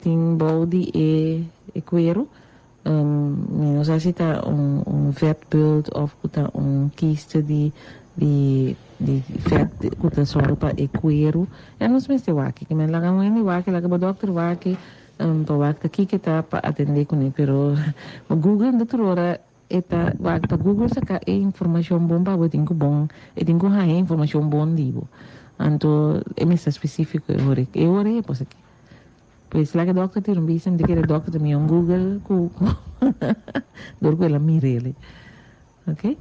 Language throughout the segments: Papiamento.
tin bou di e e kueru. Mi no sa si ta un un vetbult of ku ta un kiste di di di vet ku ta sòru pa e kueru. Ya nos mester wak. Ke men laga un hende wak, laga bo dòkter wak pa wak ta kiko ta pa atendé kuné. Pero Google no tur ora e ta wak pa Google saka e informashon bon pa bo e tin ku bon e tin ku haña e informashon bon di bo. Anto e mester spesífiko e ora e ora ei e por saki. Pues laga dokter tira un bista, mi ta kere dokter ta mihó Google ku dor ku el a mir'el. Ok.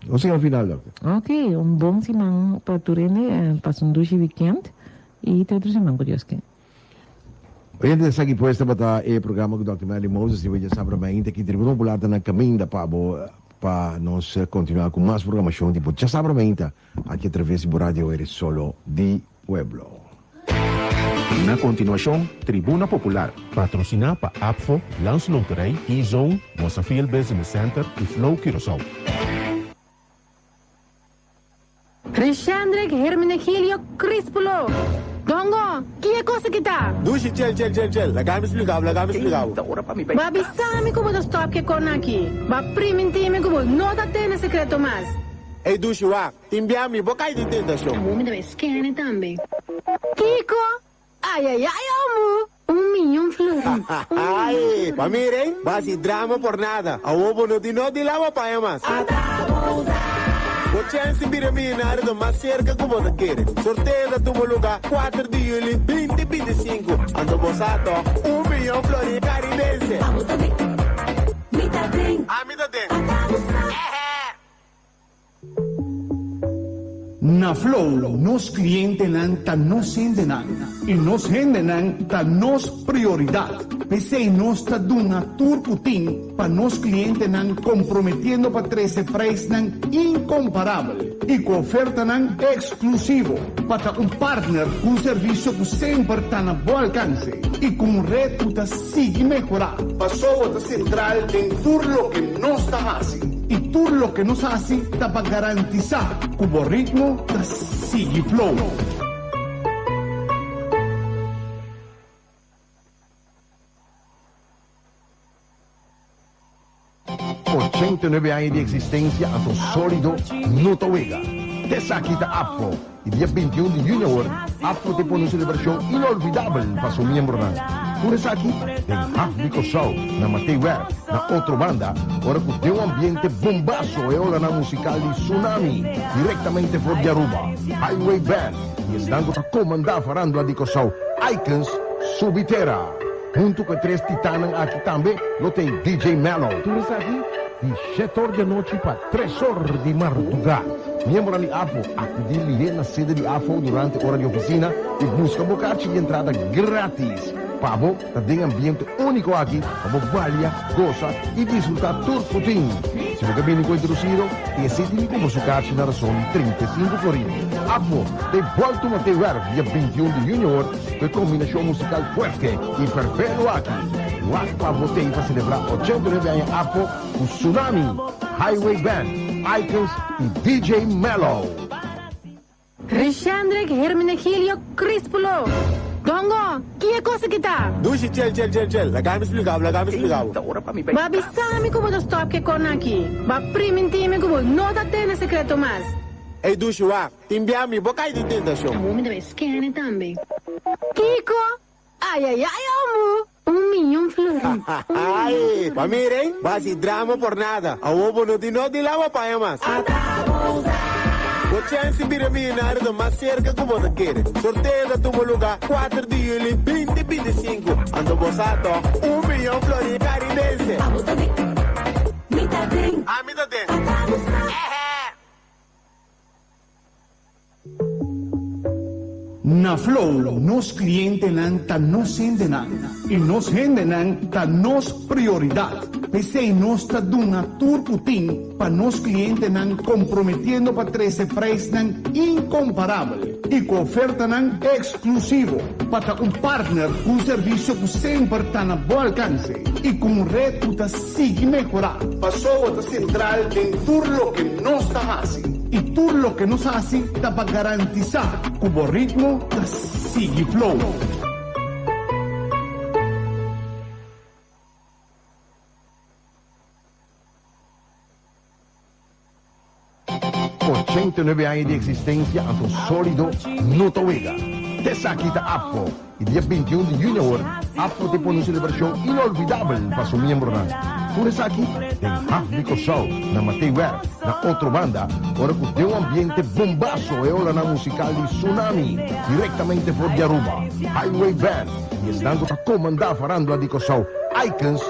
Un siman final dokter. Ok, un bon siman pa tur hende, pasa un dushi weekend y te otro siman ku Dios ke. Oyente esaki pues tabata e programa ku Dòkter Merlin Moses riba djasabra mainta aki Tribuna Popular ta na kaminda pa bo pa nos kontinua ku mas programashon di bo djasabra mainta Aki atraves di bo radio eres solo di pueblo. Na kontinuashon, Tribuna Popular. Patrosiná pa APFO, Landsloterij, E-Zone, Mosafil Business Center i Flow Curaçao. Rishendrick Hermenegilio Crispulo! Dongo, ki e kos aki ta? Dushi, Chel, chel, chel, chel, laga mi splika bo, laga mi splika bo. Bo a bisa mi ku bo ta stòp ku e kon aki. Bo a primintí mi ku bo no ta tene sekreto mas. Ey dushi wak, tin bia mi bo kai den tentashon. Awor mi ta bay skene tambe. Kiko? Ayayay omu! Un miyon florin. Ay, pa mira ey, bo hasi drama por nada. Awor bo no tin no di laba paña mas. Bo chèns di bira miyonario ta mas serka ku bo ta kere. Sorteo ta tuma lugá kuater di yuli binti 25. Anto bo sa tòg, un miyon florin karibense. Ami ta den. Na Flow nos clientenan ta nos hendenan y nos hendenan ta nos prioridad. P'esey nos ta duna tur cu tin pa nos clientenan comprometiendo pa trece prijsnan incomparabel y cu ofertanan exclusivo pa ta un partner cu un servicio cu semper ta na bo alcance y cu un red cu ta sigui mehorá. Pasobra ta sentral den tur loke nos ta hasi i tur loke nos hasi ta pa garantisá ku bo ritmo ta sigui flow. 89 aña di existencia anto solido no ta wega. T'esaki ta APFO y dia 21 di juni awor APFO te pone un celebracion inolvidabel pa su miembronan. Tur esaki den Haf di Curaçao na Matei Werf na otro banda ora cu den un ambiente bombazo e olanan musical di Tsunami directamente for di Aruba, Highway Band y esnan cu ta comanda farandula di Curaçao Icons subi tera. Huntu ku e tres titannan aki tambe lo t'ei DJ Mello. Tur esaki di shete or di anochi pa tres or di mardugá. Miembronan di AFO akudí lihé na sede di AFO durante ora di ofisina i buska bo karchi di entrada grátis. Pa bo ta den ambiente úniko aki pa bo balia, gosa i disfrutá tur ku tin. Si bo ke bini ku introdusido, tin esei tin di kumpra su karchi na rason di 35 florin. AFO t'ei bòltu Matei Werf dia 21 di yüni awor. Ku e kombinashon musikal fuerte i ferfelu aki, wak pa bo tei pa selebrá 89 aña APFO ku Tsunami, Highway Band, Icons i DJ Mellow. Rishendrick Hermenegilio Crispulo! Dongo, ki e kos aki ta? Dushi, Chel, chel, chel, chel, laga mi splika bo, laga mi splika bo. Bo a bisa mi ku bo ta stòp ku e kon aki. Bo a primintí mi ku bo no ta tene sekreto mas. Ey dushi, wak, Tin bia mi bo kai den tentashon. Awor mi ta bai skene tambe. Kiko? Ayayay omu! Un miyon florin. Ay, pa mira ey, bo hasi drama por nada. Awor bo no tin no di laba paña mas. Bo chèns di bira miyonario ta mas serka ku bo ta kere. Sorteo ta tuma lugá kuater di yuli binti 25. Anto bo sa tòg, un miyon florin karibense. Ami ta den. Na Flow nos clientenan ta nos hendenan y nos hendenan ta nos prioridad. P'esey nos ta duna tur cu tin pa nos clientenan comprometiendo pa trece prijsnan incomparabel y cu ofertanan exclusivo pa ta un partner cu un servicio cu semper ta na bo alcance y cu un red cu ta sigui mehorá. Pasobra ta sentral den tur loke nos ta hasi i tur loke nos hasi ta pa garantisá ku bo ritmo ta sigui flow. 89 aña di existencia anto solido no ta wega. T'esaki ta APFO y dia 21 di juni awor APFO te pone un celebracion inolvidabel pa su miembronan. Tur esaki den Haf di Corsou na Matei Werf na otro banda ora cu den un ambiente bombazo e olanan musical di Tsunami directamente for di Aruba, Highway Band y esnan cu ta comanda farandula di Corsou Icons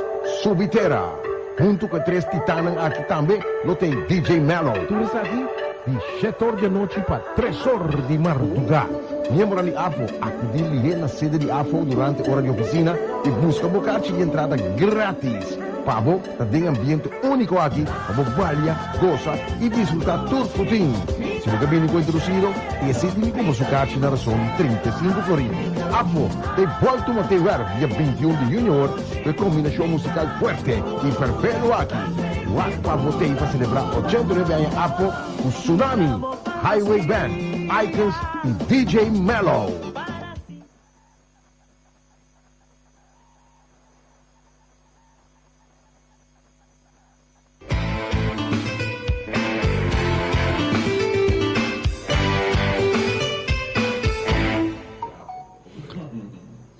subi tera. Huntu ku e tres titannan aki tambe lo tin DJ Mello. Tur esaki di shete or di anochi pa tres or di mardugá. Miembronan di AFO akudí lihé na sede di AFO durante ora di ofisina i buska bo karchi di entrada grátis. Pa bo ta den ambiente úniko aki pa bo balia, gosa i disfrutá tur ku tin. Si bo ke bini ku introdusido, e esei tin di kumpra su karchi na rason di 35 florin. AFO ta e bòltu Mateo Werf dia 21 di yüni or. E kombinashon musikal fuerte i ferfelo aki wak pa botei pa selebrá 89 aña APFO ku Tsunami, Highway Band, Icons i DJ Mellow.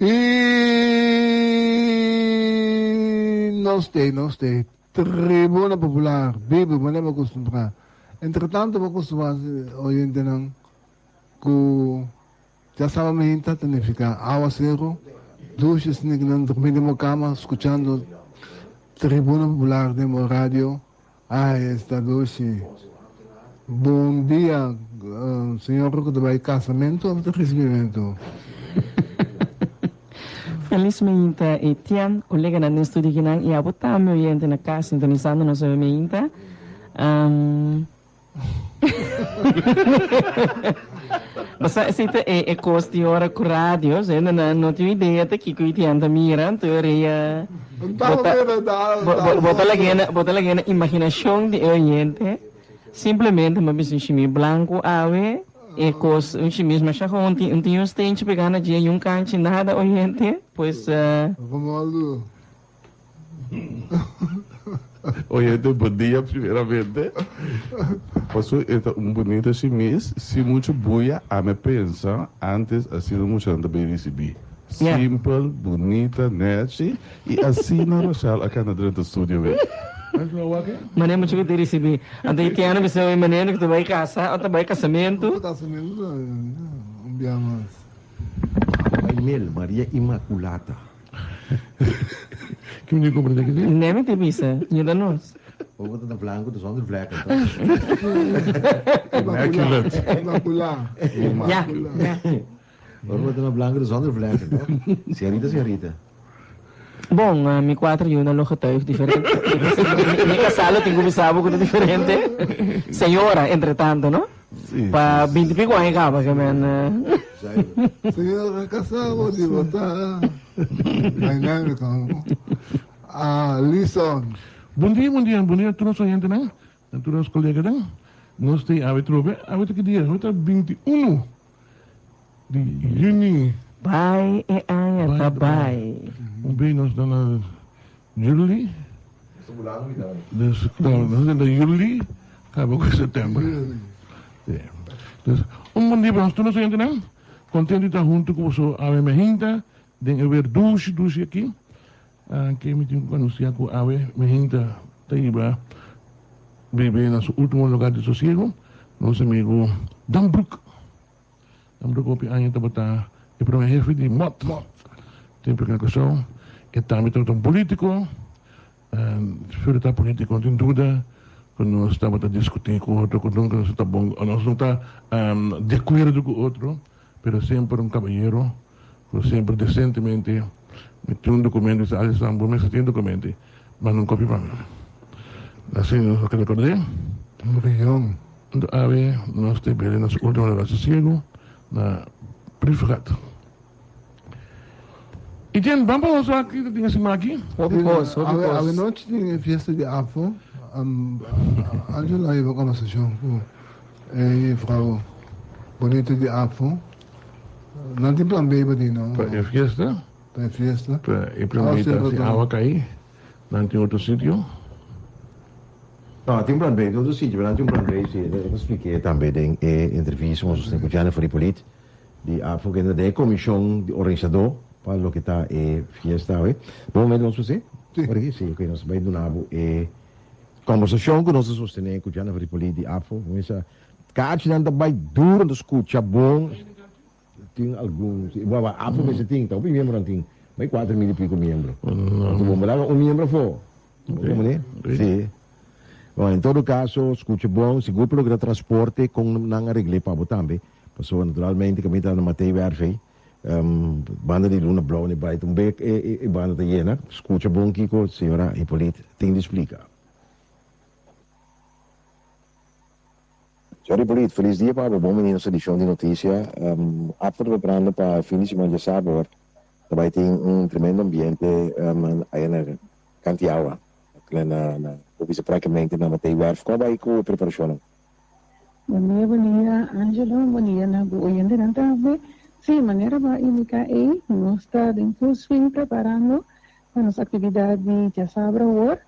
Y nos te, nos te. Tribuna Popular, bibu, manera bo acostumbrá. Entretanto bo acostumbrá, oyentenan, cu ya saba meinta ta nifica awacero, dushi esnan cu nan drumi den bo cama scuchando Tribuna Popular den bo radio. Ay, esta dushi. Bon dia, señor cu ta bay casamento of ta recibimento? Feliz meinta Etienne, coleganan den studio kinan y abo tambe oyente na cas sintonisando nos awe meinta. Basta esei ta e cos di ora cu radio, so hende nan no tin idea ta kico Etienne ta mira, anto e rea bo ta lag'e bo ta lag'e na imaginacion di e oyente. Simplemente mi a bisa un shimi blanco awe, e cos un shimis masha gewoon tin un stenchi pega na dje y un canchi nada oyente, pues. Romualdo. Oyente, bon dia primeramente. Paso e ta un bunita shimis, sin mucho buya, ami a pensa antes asina muchanan ta bay ricibi. Simpel, bunita, nechi y asina Rochelle a cana drenta studio bay. Manera mucho cu ta ricibi. Anto e tiana bisa mi manera cu ta bay casa o ta bay casamento. Casamento un bia mas. Bay mel, Maria Inmaculata. Ki mi comprende ki di? Nee mi te bisa, yuda nos. Bobo ta blanco ta zonder vlekken toch? Immaculate. Inmaculá. Ja, ja. Bobo ta blanco ta zonder vlekken toch? Señorita, señorita. Bon, mi cuatro yunan lo getuig diferente. Mi casá lo tin cu bisa bo cu ta diferente. Señora, entre tanto, no? Pa binti pico aña caba ke men. Señora casá bo di bo ta dynamic amo. Ah, Lison. Bon dia, bon dia, bon dia tur nos oyentenan, en tur nos coleganan. Nos ta awe trobe, awe ta ki dia? Awe ta 21 di juni. Bai e aña ta bai. Un bey nos ta na juli. Dus nos ta na juli caba cu september. Dus un bon dia pa nos tur nos oyentenan. Contento di ta hunto cu boso awe mehinta den e weer dushi dushi aki. Ke mi tin cu anuncia cu awe mehinta ta hiba bebe na su ultimo lugar di sosiego nos amigo Dan Broek. Dan Broek hopi aña tabata e prome hefe di mot tempo aki na Kòrsou. E tambe tabata un politico. Fuera ta politico no tin duda cu nos tabata discuti cu otro cu nunca nos ta bon nos no ta di acuerdo cu otro pero semper un caballero cu semper decentemente mi tin un documento mi sa Alisson bo mester tin documento manda un copia pa mi asina nos a keda acord'e. Un Anto awe nos ta bebe nos ultimo lugar sosiego na Brievengat. Y tin ban pa nos wak ki tin e siman aki. Hopi kos, hopi Awe, kos. awe nochi tin e fiesta di AFO. Angela a hiba conversacion cu e juffrouw bonita di AFO. Nan tin plan B pa di no? Pa e fiesta? Pa e fiesta. Pa e plan B ta si awa cay, nan tin otro sitio. No, tin un plan B, otro sitio, pero nan tin un plan B, si, e ta spliké tambe den e entrevista ku nos a sostené ku Jennifer Hippolyte di AFO, kende ta den e komishon di organisadó pa loke ta e fiesta awe. Bon momento nos por hasi? Por aki? Si, oke, nos ta bai duna bo e kombersashon ku nos a sostené ku Jennifer Hippolyte di AFO. Kuminsá, kachinan ta bai duro, nan ta skucha bon. Tin algun, si, bo AFO mester tin, ta hopi miembronan tin, bai 4000 y pico miembro. Anto bo mira un miembro afo. Bo mira? Si. Bon, en todo caso, scucha bon, sigur pa loke ta transporte, con nan a regl'é pa bo tambe. Pasobra naturalmente cu mi ta na Matei Werf ei, banda di Luna Blou ni bai ta un bek e banda ta yena. Scucha bon kico señora Hippolyte tin di splica. Señor Hippolyte, feliz dia pa bo. Bon bini nos edicion di noticia. Apto ta preparando pa fin di siman djasabor. Ta bai tin un tremendo ambiente aya na Kantiawa, na na bo bisa prakticamente na Matei Werf. Con a bai cu e preparacionnan? Bon dia, bon dia Angelo, bon dia na bo oyentenan tambe. Sí, manera bo a indica ey, nos ta den full swing preparando pa nos actividad di djasabra awor.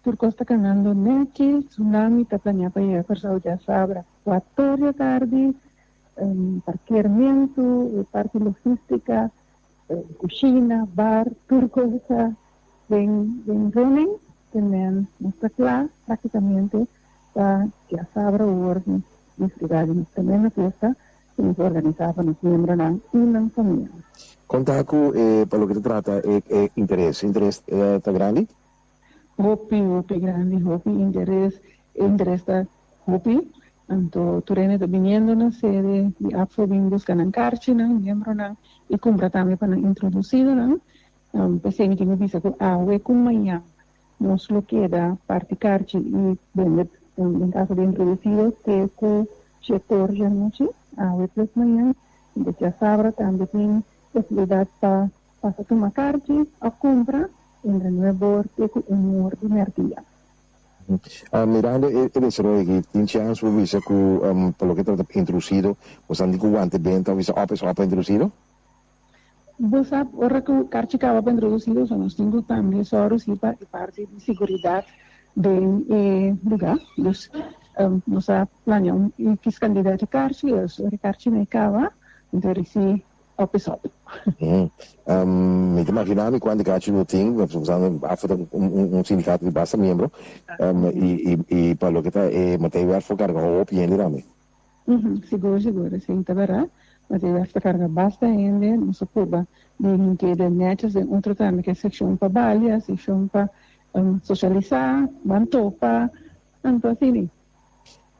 Tur kos ta kanando nèchi, Tsunami ta planeá pa yega Kòrsou djasabra kuator di atardi, parkeermentu, e parti logístika, kushina, bar, tur kos ta den den running, temen nos ta kla praktikamente pa djasabra awor nos disfrutá di nos tremendo fiesta ku nos organisá pa nos miembronan i nan famia. Kon ta ku e pa loke ta trata e e interes? Interes ta grandi? Hopi, hopi grandi, hopi interes, e interes ta hopi, anto tur hende ta biniendo na sede di APFO bin buska nan karchinan, miembronan, i kumpra tambe pa nan introdusidonan. P'esei mi tin ku bisa ku awe ku mañan nos lo keda parti karchi i bende den kaso di introdusido te ku shetor djanochi, awe plus mañan, i djasabra tambe tin posibilidat pa Pasa tuma karchi òf kumpra entre nuebe or te ku un or di mèrdia. Mirando e desaroyo aki, tin chèns bo bisa ku pa loke ta introdusido, bo sa di ku wante benta òf bisa òp es òp pa introdusido? Bo sa ora ku karchi kaba pa introdusido, so nos tin ku tambe sòru si pa e parti di siguridat den e lugá. Dus nos a plania un ikis kantidat di karchi, dus ora e karchi no e kaba, enton risi Op is op. Mi ta imagina mi cuanto cachi lo tin, usando afo ta un sindicato di basta miembro, y pa loke ta e Matei Werf por carga hopi hende tambe. Sigur, sigur, esey ta berdad. Matei Werf ta carga basta hende, nos a purba di hinke den netjes den otro tambe ke seccion pa balia, seccion pa socialisa, ban topa, anto asina.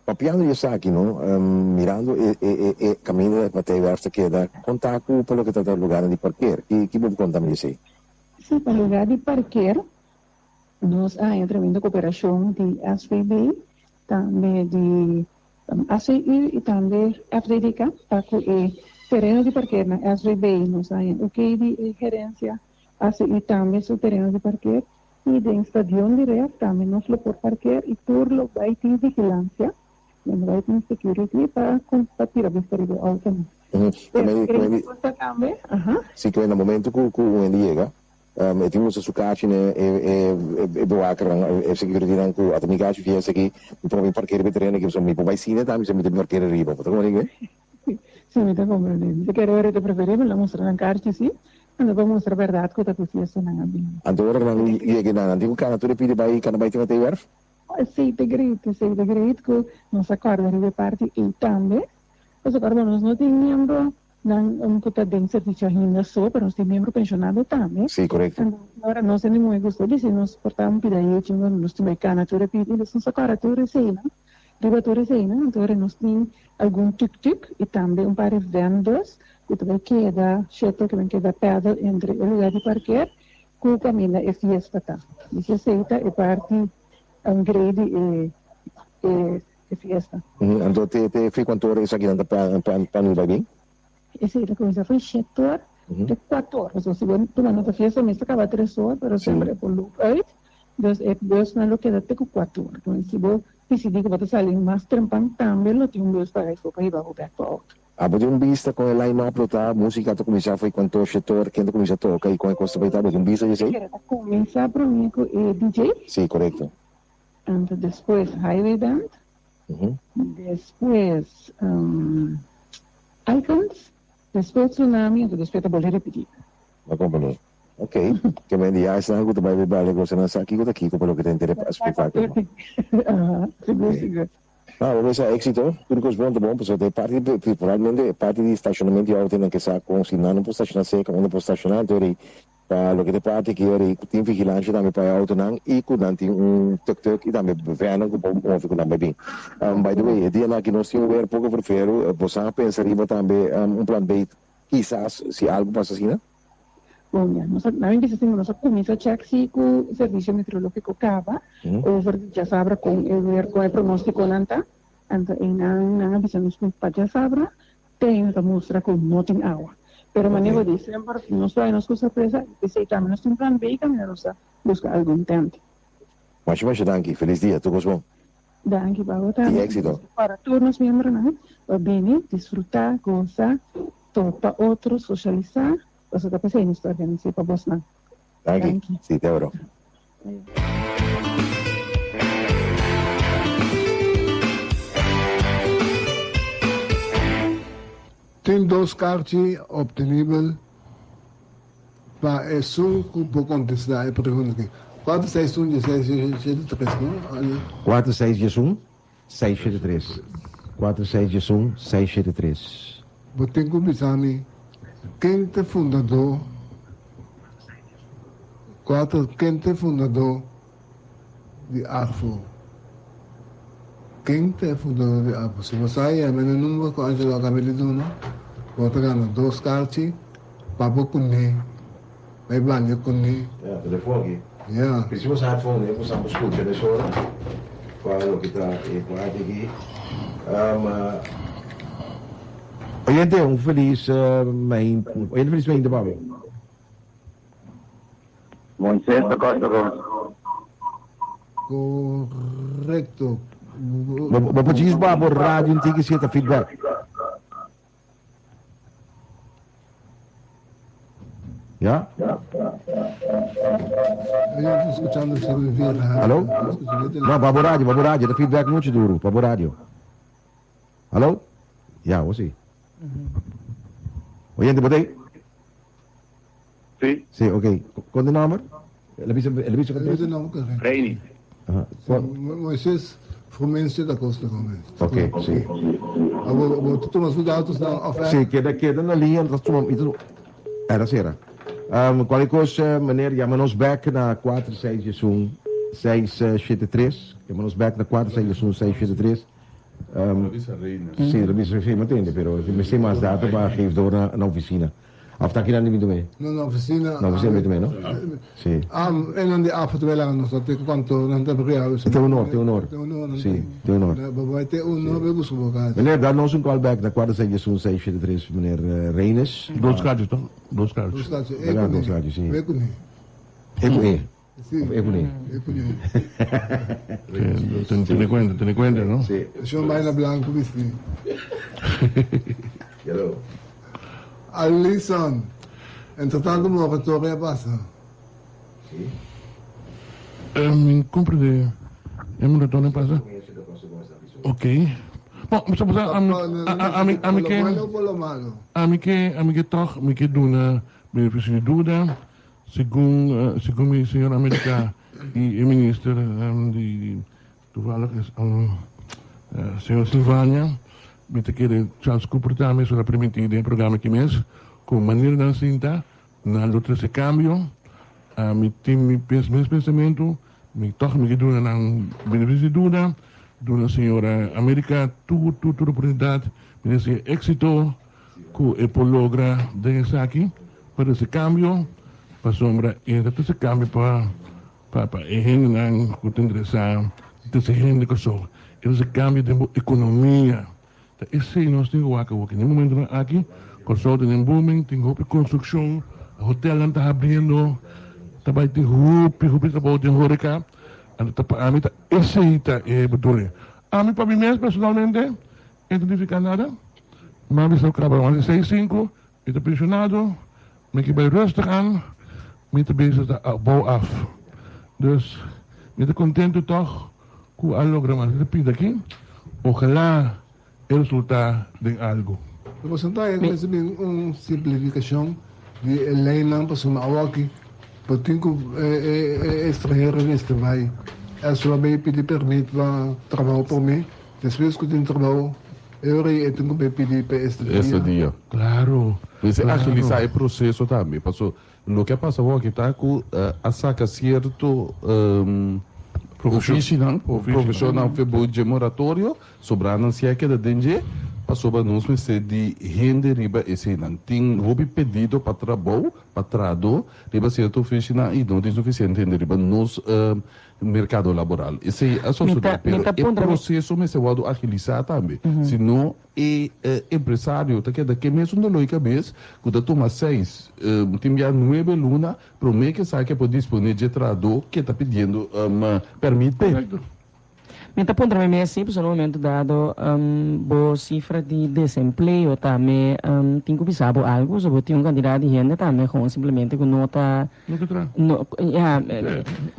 Papiando di esaki no, mirando e e e caminda pa Teiwerf ta keda, con ta cu pa loke ta ta lugarnan di parkeer? Ki ki bo por conta mi di esey? Si, pa lugar di parkeer nos a haña tremendo cooperacion di SVB, tambe di ACU y tambe FDDK pa cu e tereno di parkeer na SVB nos a haña ok di e gerencia, ACU tambe su tereno di parkeer. I den stadion di Ref tambe nos lo por parkeer i tur lo bai tin vigilancia, nan lo bai tin security pa pa tira bista riba e autonan. Pero e cosa tambe, aha. Si cu na momento cu cu un hende yega, e tin mustra su cachi na e e e bewakernan, e securitynan cu ata mi cachi fiesta aki, mi por mi parkeer riba e tereno aki, pasobra mi por bai cine tambe, mi ta parkeer ariba. Bo ta comprende? Si, mi ta comprende. Mi ta kere ora ta preferibel nan mustra nan karchi si, anto pa mustra berdad ku ta ku fiesta nan a bini. Anto ora ku nan yega nan, nan tin ku kana tur e pidi bai kana bai tin Werf? Esei ta great, esei ta great ku nos a kòrda riba e parti ei tambe. Pasobra kòrda nos no tin miembro nan ku ta den servisio ainda so, pero nos tin miembro penshonado tambe. Si, korekto. Anto ora nos hende muhé gusta di si nos por ta un pida hechi, nos tin bai kana tur e pidi, dus nos a kòrda tur eseinan. Riba tur eseinan anto ora nos tin algun tuk-tuk y tambe un par di vendors cu ta bay keda shuttle cu bay keda pedal entre e lugar di parkeer cu caminda e fiesta ta. Dice esey ta e parti grey di e e fiesta. Anto te te fi cuanto ora esakinan ta pa nu bay bin? Esey ta cuminsa for shete or te cuatro or. Pasobra si bo tuma nota fiesta mester caba tres or pero semper e por loop uit. Dus e busnan lo keda te ku kuater or. Pues si bo disidí ku bo ta sali mas trempan tambe lo tin un bus pa bai for pa hiba bo bèk pa outo. Abo tin un bista kon e line up lo ta, músika ta kuminsá for kuanto shetor, ken ta kuminsá toka i kon e kos ta bai ta, bo tin un bista di esei? Ta kuminsá promé ku e DJ. Sí, korekto. Anto despues Highway Band, despues Icons, despues Tsunami, anto despues ta bolbe ripití. Bo komprendé. Ok. Ke men di ya esnan ku ta bai bai baile gosa nan sa kiko ta kiko pa loke ta henter e spektakulo. Aha, sigur sigur. No, bo mester éxito. Tur kos bon ta bon, pasobra ta e parti di, principalmente e parti di stashonamento di outo nan ke sa kon si nan no por stashoná serka unda por stashoná, anto rei Pa loke ta e parti aki ora ku tin vigilansha tambe pa e outonan i ku nan tin un tuk tuk i tambe vènnan ku por move ku nan bai bin. By the way, e dianan aki nos tin un wer poko ferferu, bosan a pensa riba tambe un plan B kisas si algu pasa asina? Bon, ya, nos a, nan a bisa si nos a kuminsá chèk si ku Servisio Meteorológiko kaba over di djasabra kon e wer, kon e pronóstikonan ta. Anto einan nan a bisa nos ku pa djasabra Ten ta mustra ku no tin awa. Pero manera bo di, semper nos trae nos ku sorpresa i p'esei tambe nos tin plan B kaminda nos ta buska algun tent. Masha masha danki. Felis dia. Tur kos bon. Danki pa bo tambe. I éxito. Para tur nos miembronan pa bini, disfruta, gosa, topa otro, socialisa, pasobra ta p'esei nos ta organis'é pa bosnan. Danki. Si, te oro. Tin dos karchi optenibel pa esun ku por kontestá e pregunta aki. Kuater seis un dieseis shete tres, no? Kuater seis diesun seis shete tres. Kuater seis diesun seis shete tres. Bo tin ku bisa mi ken ta e fundadó Kuater ken ta e fundadó di ARFO? Ken ta e fundadó di ARFO? Si bo sa yama e number ku Angelo a kaba di duna, bo ta gana dos karchi pa bo kuné, bai balia kuné. Ya, telefon aki. Ya. Pero si bo sa headphone, bo sa por skucha mesora kua loke ta e parti aki. Oyente, un felis mainta, oyente felis mainta pa bo. Moisés ta Costa Gómez. Correcto. Bo por djis ba bo radio un tiki si ta feedback. Ya? Hallo? No, pa bo radio, pa bo radio, ta feedback mucho duro, pa bo radio. Hallo? Ya, o si. Oyente, bo ta ahí? Sí. Sí, ok. Con de nomber? El a bisa, el a bisa contesta? Reini. Aha. Moisés Frumencio da Costa Gomez. Ok, sí. Abo, bo ta tuma su datos na off air? Sí, keda, keda na linea, ta tuma, mi ta, era sera. Um, cualkier cos, meneer, yama nos back na 4 6 1 6 7 3. Yama nos back na 4 6 1 6 7 3. Um, sí, Rabisa, sí, mi tende, pero mi mas dato pa geef door na, na oficina. Of ta kinan di mi tumé? No, na oficina. Na oficina mi tumé, no? Sí. Am, en nan di afo te lang nos te kanto nan te bria. Te honor, te honor. Te honor. Sí, te honor. Babay te honor be busca boca. Meneer, da nos un call back na 4 6 1 6 7 3, meneer Reines. Dos kaartjes, toch? Dos kaartjes. Dos kaartjes. Ja, dos kaartjes, sí. E kuné. E ku E. Sí. Of E kuné. E kuné. Tene cuenta, tene cuenta, no? Sí. Shon baila blanco bisti. Hello. Alison, entre tanto moratoria a pasa. Sí. Mi comprende. E moratoria pasa. Ok. Bon, a mi, a, a, mi, a mi Por ke, lo bueno o por lo malo. a mi ke toch, mi ke duna beneficio di duda, segun mi señor America y e minister di toevallig is señor Silvania, mi ta kere Charles Cooper tambe, so a permiti den e programa aki mes, cu manera nan sinta, nan lo trece cambio. Mi tin mi mes pensamento, mi toch mi ke duna nan beneficio di duda, duna señora America tur, tur, tur oportunidad, mi desea exito cu e por logra den esaki, pa trece cambio, pasobra e ta trece cambio pa pa pa e hendenan cu ta interesa trece hende Kòrsou, e trece cambio den bo economia, ta esey nos tin cu wak awor, den momentonan aki Kòrsou ta den booming, tin hopi construccion, hotelnan ta habriendo, ta bay tin hopi hopi trabou den horeca, anto ta pa ami ta esey ta e bedoeling. Ami pa mi mes personalmente e no ta nifica nada, mi a bisa caba mas di seis sinku, mi ta pensionado, mi ke bay rustig aan, mi ta bezig ta bouw af. Dus mi ta contento toch. ku a logra mas repita aki, ojalá e resultá den algu. E porcentahe mester bin un simplificacion di e leynan pasobra awoki bo tin cu e extranhero mester bay SWB pidi permit pa trabao prome, despues cu tin trabao e ora ey e tin cu bay pidi pa estadia. Estadia. Claro, Mester claro. agilisa e proceso tambe paso Loke a pasa awor aki ta ku a saka sierto ofishinan, profeshonnan febou dje moratorio, sobranan si a keda den dje, pasobra nos mester di hende riba eseinan. Tin hopi pedido pa trabou, pa trahadó riba sierto ofishinan i no tin sufisiente hende riba nos merkado laboral. Esei a sosodé, pero e proseso mester wòrdu agilisá tambe, si no E empresario ta keda ke mesun doló di kabes ku ta tuma seis, tin bia nuebe luna promé ke esaki a por disponé dje trahadó ke ta pidiendo pèrmit p'e. Mi ta puntra mi mes si pasobra na un momento dado bo sifra di desempleo tambe tin ku bisa bo algu, so bo tin un kantidat di hende tambe gewoon simplemente ku no ta no ya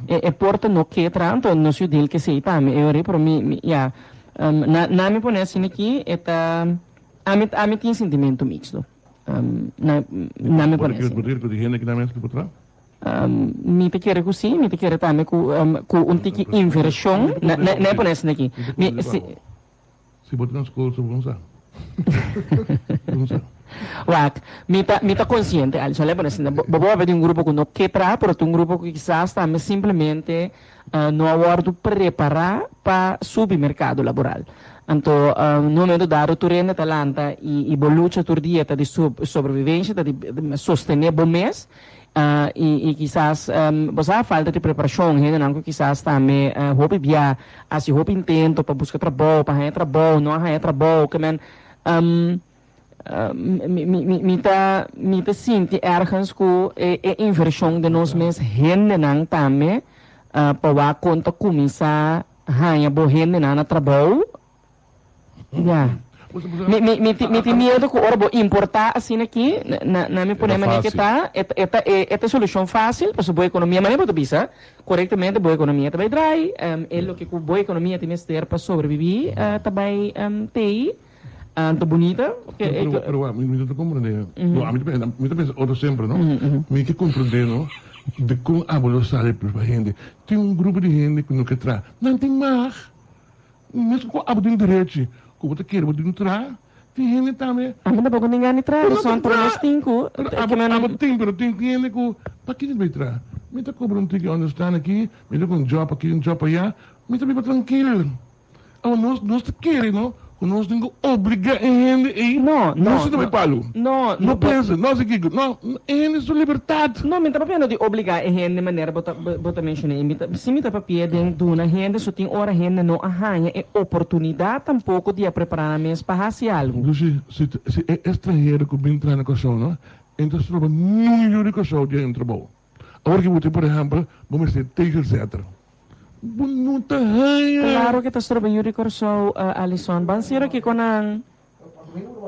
e porta no ke traha anto nos yu dil kesei tambe e ora pero mi ya. Na na mi pone asina aki e ta ami ami tin sintimentu mixto. Na na mi pone asina. Bo ta kere ku di hende ki na mes ki por traha? Mi ta kere ku si, mi ta kere tambe ku ku un tiki invershon na na mi pone asina aki. Mi si. Si bo ta na skol so bo no sa. Bo no sa. Wak, mi ta mi ta konsiente Alison, lei pone asina, bo bo papia di un grupo ku no ke traha pero ta un grupo ku kisas tambe simplemente no a wòrdu prepará pa subi merkado laboral. Anto, no momento dado tur hende ta lanta i i bo lucha tur dia ta di sobrevivencia, ta di sostené bo mes i i kisas bo sa falta di preparashon, hendenan ku kisas tambe hopi bia hasi hopi intento pa buska trabou, pa haña trabou, no a haña trabou, ke men Mi ta mi ta sinti ergens ku e e invershon den nos mes hendenan tambe pa wak kon ta kuminsá haña bo hendenan na trabou. Ya. Mi mi mi mi tin miedu ku ora bo importá asina aki na na mi pone manera ke ta e ta e ta e ta solushon fásil pasobra bo ekonomia manera bo ta bisa korektamente bo ekonomia ta bai drai e loke ku bo ekonomia tin mester pa sobrebibí ta bai tei. Anto bunita. Pero, pero, pero, mi, mi no ta comprende. No, ami ta pensa, mi ta pensa otro semper, no? Mi ke comprende, no? De con abo lo sali pa hende. Tin un grupo di hende cu no ke traha. Nan tin mag. Mesco cu abo tin derechi, cu bo ta kere bo tin traha, tin hende tambe. Ami tampoco tin gana di traha, son, pero nos tin cu. Pero abo, abo tin, pero tin hende cu, pakiko bay traha? Mi ta cobra un tiki understand aki, mi ta cu un job aki, un job aya, mi ta biba trankil. Awor nos nos ta kere no ku nos tin ku obliga e hende ei No, no, no sinta no. bai palu. No, No no, pensa, no hasi kiko. No, e hende su libertat. No, mi ta papiando di obliga e hende manera bo ta bo ta menshoné. Mi ta si mi ta papia den duna hende so tin ora hende no a haña e oportunidat tampoko di a prepará nan mes pa hasi algu. Lucy, si si e estranhero ku bin traha na Kòrsou no, e ta stroba niun yu di Kòrsou di haña un trabou. Awor ki bo tin por ehèmpel bo mester tegelzetter. Bo no ta haña. Claro ke ta stroba yu di Kòrsou, Alison. Ban sera kiko nan.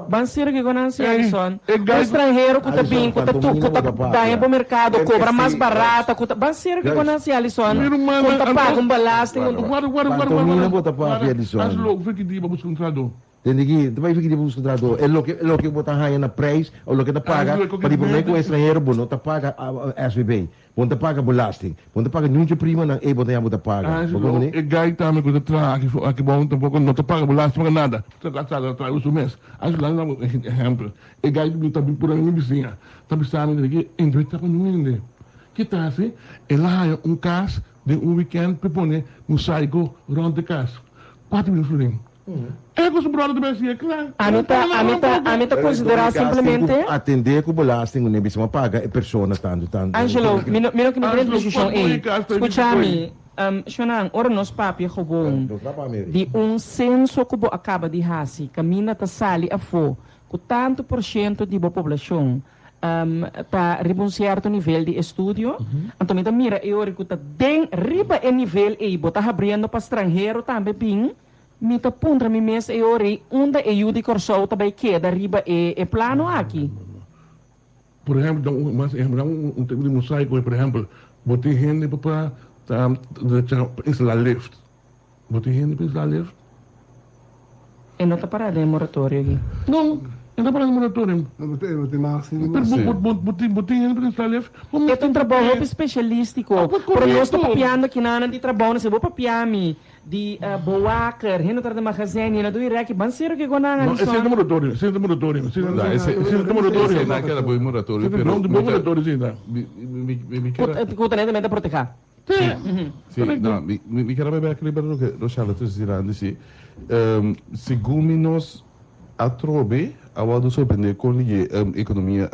Ban sera kiko nan si, Alison. Un stranhero ku ta bin, ku ta ku ta daña bo merkado, kobra mas barata, ku ta. Ban sera kiko nan si, Alison. Ku ta paga un belasting. Guarda, guarda, guarda, Pantomina bo ta papia, Alison. Hazlo, fiki di bo busca un trahadó. Tende ki, ta bai fiki di bo busca trahadó. E loke, loke bo ta haña na prijs, o loke ta paga pa di promé ku estranhero, bo no ta paga SVB. Bo no ta paga belasting. Bo no ta paga niun dje primanan ei bo ta haña bo ta paga. Bo comprende? E guy tambe ku ta traha aki for aki bou tampoco no ta paga belasting, paga nada. Ta traha ta traha su mes. Angelo, laga mi duna un ehempel. E guy ku ta bin pura mi bisiña ta bisa mi di ki e no ta pa niun hende. Ki ta hasi? El a haña un kas den un weekend p'e pone mosaico rond e kas. 4000 florin. E ku su brother ta bay hasié kla. Ami ta, ami ta, ami ta konsiderá simplemente. Atendé ku belasting ku nebi sima paga e persona tantu tantu. Angelo, mi no, mi no ke mete den diskushon ei. Skucha mi, Shonan, ora nos papia gewoon di un senso ku bo a kaba di hasi, kaminda ta sali afó ku tantu por shento di bo poblashon ta riba un sierto nivel di estudio, anto mi ta mira e ora ku ta den riba e nivel ei bo ta habriendo pa stranhero tambe bin. Mi ta puntra mi mes e ora ei unda e yu di Kòrsou ta bai keda riba e e plano aki. Por ehèmpel, da un mas ehèmpel, da un un tipo di mosaiko, por ehèmpel, bo tin hende pa pa ta drecha pa instalá lift. Bo tin hende pa instalá lift? E no ta pará den e moratorio aki. No, e no ta pará den e moratorio. No, bo tin mas hende. Pero bo tin bo tin hende pa instalá lift? Bo E ta un trabou hopi spesialístiko. Pero nos ta papiando kinanan di trabounan. Si bo papia mi di bewaker, hende ta den magazijn, hende ta dui rèki, ban sero kiko nan, No, esei Alison. ta moratorio, esei ta moratorio, esei ta esei ta moratorio. Esei nan keda bo e moratorio, pero No, bo moratorio esei ta. Mi mi mi keda. Ku ta netamente protehá. Sí, sí, no, mi, mi, mi quiero beber aquele para que Rochelle te dirando sí. Segun mi nos atrobe a wòrdu sorprendé kon e ekonomia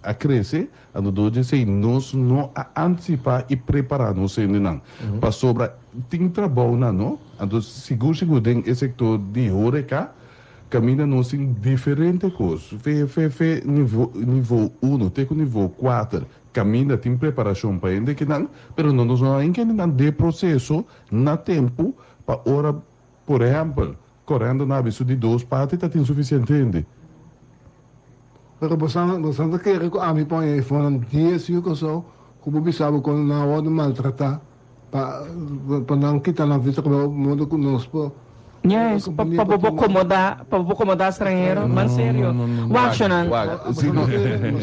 a krese, anto dor di esei nos no a antisipá i prepará nos hendenan pasobra tin trabounan no, anto sigur sigur den e sektor di horeca kaminda nos tin diferente kos, fe fe fe nivo nivo uno te ku nivo kuater. Caminda tin preparacion pa hende kinan, pero no nos no a hende nan den proceso na tempo pa ora, por ehempel, corendo na aviso di dos parti ta tin suficiente hende. Pero bosan bosan ta kere ku ami pon e fonan dies yu kòrsou ku bo bisa bo kon nan a wòrdu maltratá Pa pa nan kita nan visa como modo cu nos por Yes, pa pa bo por acomoda, pa bo por acomoda stranhero, man serio. Wak shonan. Wak, si no,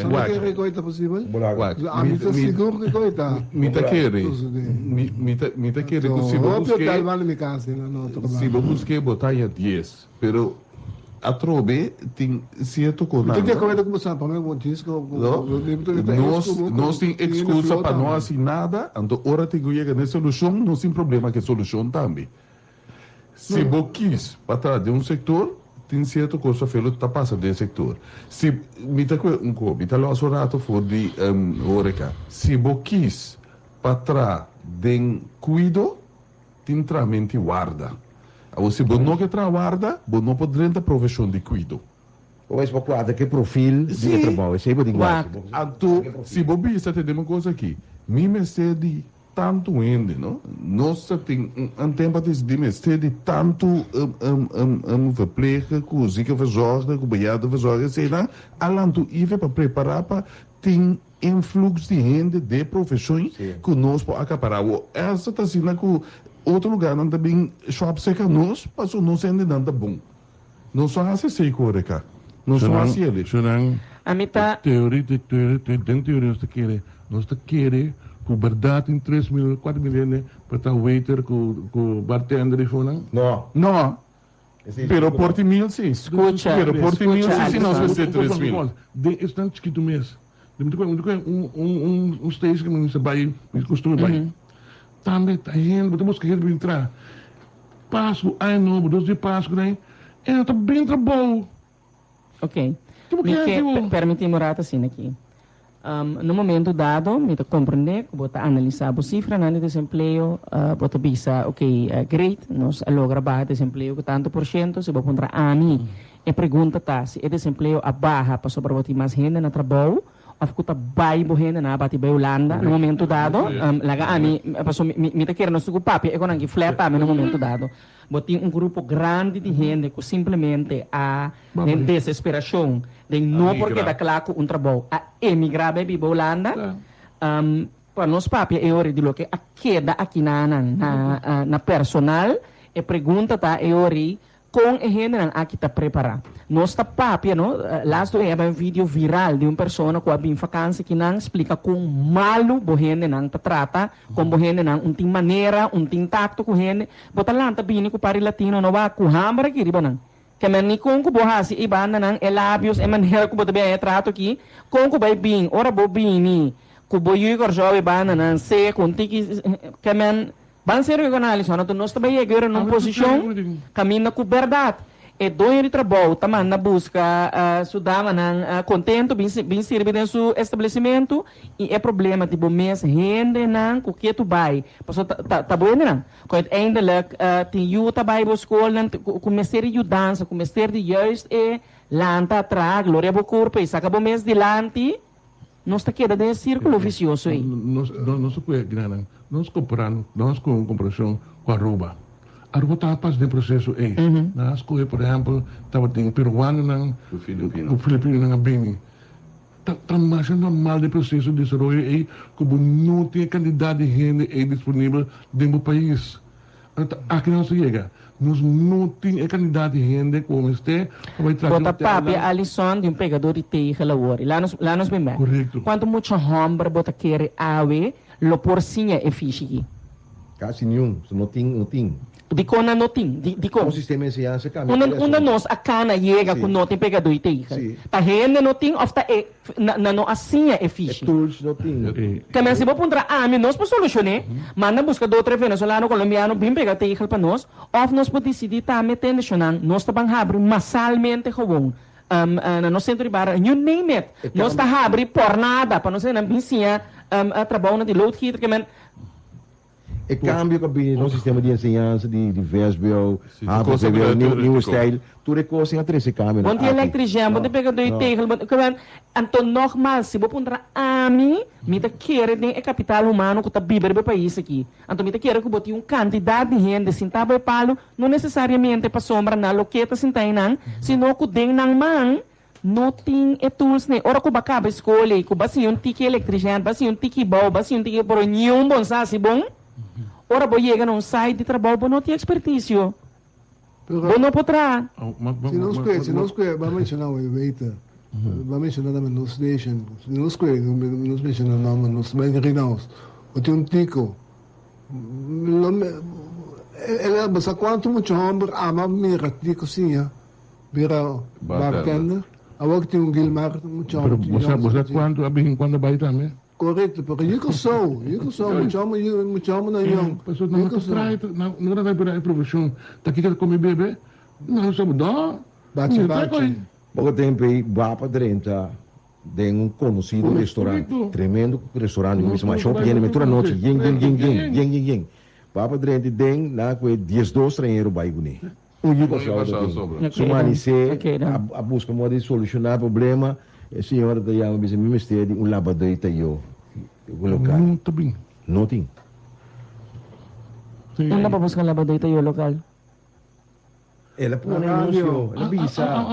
wak. kere cu ta posibel? Wak. Ami ta sigur cu e ta. Mi ta kere, mi mi ta mi ta kere cu si bo Hopi buske, hotel banda mi cas na otro si bo buske bo ta haña dies, pero Atrobe tin cierto cu nan. Mi ta di acuerdo cu bo sa, pa mi bo disco No, nos nos tin excusa pa no haci nada, anto ora tin cu yega na e solucion, nos tin problema cu e solucion tambe. Si bo kies pa traha den un sector, tin cierto cos ta felo ta pasa den e sector. Si, mi ta cue un co, mi ta los un rato for di horeca, si bo kies pa traha den cuido, Tin trahamenti warda. Awor si bo no ke traha warda, bo no por drenta profeshon di kuido. Bo mes por kuadra ke profil di e trabou, esei bo tin ku hasi. Anto si bo bisa tende mi kos aki, mi mester di tantu hende, no? Nos ta tin un tempu a disidí mester di tantu verpleger ku ziekenverzorger ku bejaardenverzorger, eseinan a lantu ive pa prepará pa tin Influx di hende de profeshon ku nos por akapará. Awor, esta ta asina ku otro lugarnan ta bin shòp serka nos pasobra nos hendenan ta bon. Nos no hasi esei ku Horeca. Nos no hasi el'e. Shonan, Ami ta. Teoria, den teoria nos ta kere, nos ta kere ku bèrdat tin 3000, 4000 hende pa ta waiter ku bartender i fonan? No. No. Pero por tin mil si. Skucha, Pero por tin mil skucha, si si nos Alison. mester 3000. Den esnan chikitu mes. Mi ta kohe un stage ku mi mester bai, mi kustumber bai. Tambe ta hende, bo ta buska hende pa bin traha. Pasku, aña nobo, dos dia pasku den, e no ta bin trabou. Ok. Mi ke permití mi un rato asina aki. Na un momento dado mi ta komprendé ku bo ta analisá bo sifranan di desempleo, bo ta bisa, ok, great, nos a logra baha desempleo ku tantu por shento. Si bo puntra ami, e pregunta ta si e desempleo a baha pasobra bo tin mas hende na trabou òf ku ta bai bo hendenan a bati bai Hulanda na un momento dado. Laga ami, pasobra mi ta kere nos tur ku papia e konan ki flèt tambe na un momento dado. Bo tin un grupo grandi di hende ku simplemente a, den desesperashon, den no por keda kla ku un trabou, a emigrá bai biba Hulanda. Pa nos papia e ora di loke a keda aki na nan, na personal, e pregunta ta e ora kon e hendenan aki ta prepará. Nos ta papia, no? Laatst e bai un video viral di un persona ku a bin fakansi akinan splika kon malu bo hendenan ta trata, kon bo hendenan un tin manera, un tin takto ku hende. Bo ta lanta bini ku pari latino no wak ku hamber aki riba nan. Ke men ni kon ku bo hasi e bandanan, e labios, e manera ku bo ta bin e trato aki, kon ku bai bin ora bo bini ku bo yui Kòrsou e bandanan seku un tiki ke men ban serio ku analiso anto nos ta bai yega ora na un posishon kaminda ku bèrdat E doño di trabou ta manda buska su damanan contento bin bin sirbi den su establecimentu y e problema di bo mes hendenan cu ke tu bay pasobra ta ta ta bo hendenan cu uiteindelijk tin yu ta bay bo scolnan cu mester di yudansa cu mester di juist e lanta traha gloria bo curpa y saca bo mes dilanti nos ta keda den e circulo vicioso ey. Nos nos ta cuya grannan nos compara nos cu un comparacion cu Aruba. Aruba tabata pasa den proceso ey. Nan a scoge por ehempel tabatin peruanonan cu filipinonan a bini. Ta ta masha normal den proceso di desaroyo ey cu bo no tin e cantidad di hende ey disponibel den bo pais. Anto ta aki nos a yega. Nos no tin e kantidat di hende ku mester pa bai traha Bo den ta hotelnan. papia Alison di un pegador di tegel awor. I laat nos laat nos bin bek. Korekto. Kuantu mucha hòmber bo ta kere awe lo por siña e fishi ki? Kasi niun. So no tin, no tin. Dikon nan no tin? Di dikon? Un sistema di enseñansa kambia Unda tur e unda asuntu. nos a kana yega ku Sí. no tin pegador di tegel? Sí. Ta hende no tin òf ta e na nan no a siña e E fishi? tools no tin. Kende si bo puntra ami, nos por solushoné, manda buska do tres venezolano, colombiano bin pega tegel pa nos, of nos por disidí tambe tende shonan, nos ta ban habri masalmente gewoon na nos sentro di barrio, you name it, nos ta habri por nada pa nos hendenan bin siña trabounan di loodgieter, ke men. E kambio ku a bini den nos sistema di enseñansa di vsbo, hbo, nieuwe stijl, tur e kosnan a trese kambionan Bon di aki. electrician, bon di pegador di tegel, bon di Anto nogmaals, si bo puntra ami, mi ta kere den e capital humano cu ta biba riba e pais aki. Anto mi ta kere cu bo tin un cantidad di hende sinta bo e palu, no necesariamente pasobra nan loke ta sinta einan, sino cu den nan man no tin e tools n'e. Ora cu bo a caba e scol ei, cu bo a siña un tiki electrician, bo a siña un tiki bou, bo a siña un tiki, pero niun bon sa haci bon, ora bo yega na un site di trabou bo no tin experticio. Bo no por traha. Si nos kue, si nos kue, bo a menciona awe waiter, bo a menciona tambe nos station, si nos kue, nos menciona nomber, nos bai Greenhouse, bo tin un tico, lo me, el a, bo sa cuanto mucha homber ama mira tico siña bira bartender, awor ki tin un Gilmar, mucha Pero homber, bo sa, bo sa cuanto a bin, cuanto a bai tambe? Korekto, pero yu Kòrsou, yu Kòrsou, mucha hòmber yu, mucha hòmber nan yòn. Pasobra nan no ta traha, nan no ta traha e profeshon, ta kiko ta kome bebe, nan no sabi dò. Bachi bachi. Poko tempu ei Bapa drenta den un konosido restorant, tremendo restorant, mi bisa masha hopi hende mi tur anochi yen yen yen yen yen yen yen. Bapa drenta den nan a kohe diesdos stranhero bai kuné. Un yu Kòrsou ta tin. Su manisé a buska moda di solushoná e problema. E señora ta yama bisa mi mester di un labadó ta yo lokal. No ta bin. No tin. Unda pa buska labadó ta yo lokal? El a pone anuncio, el a bisa.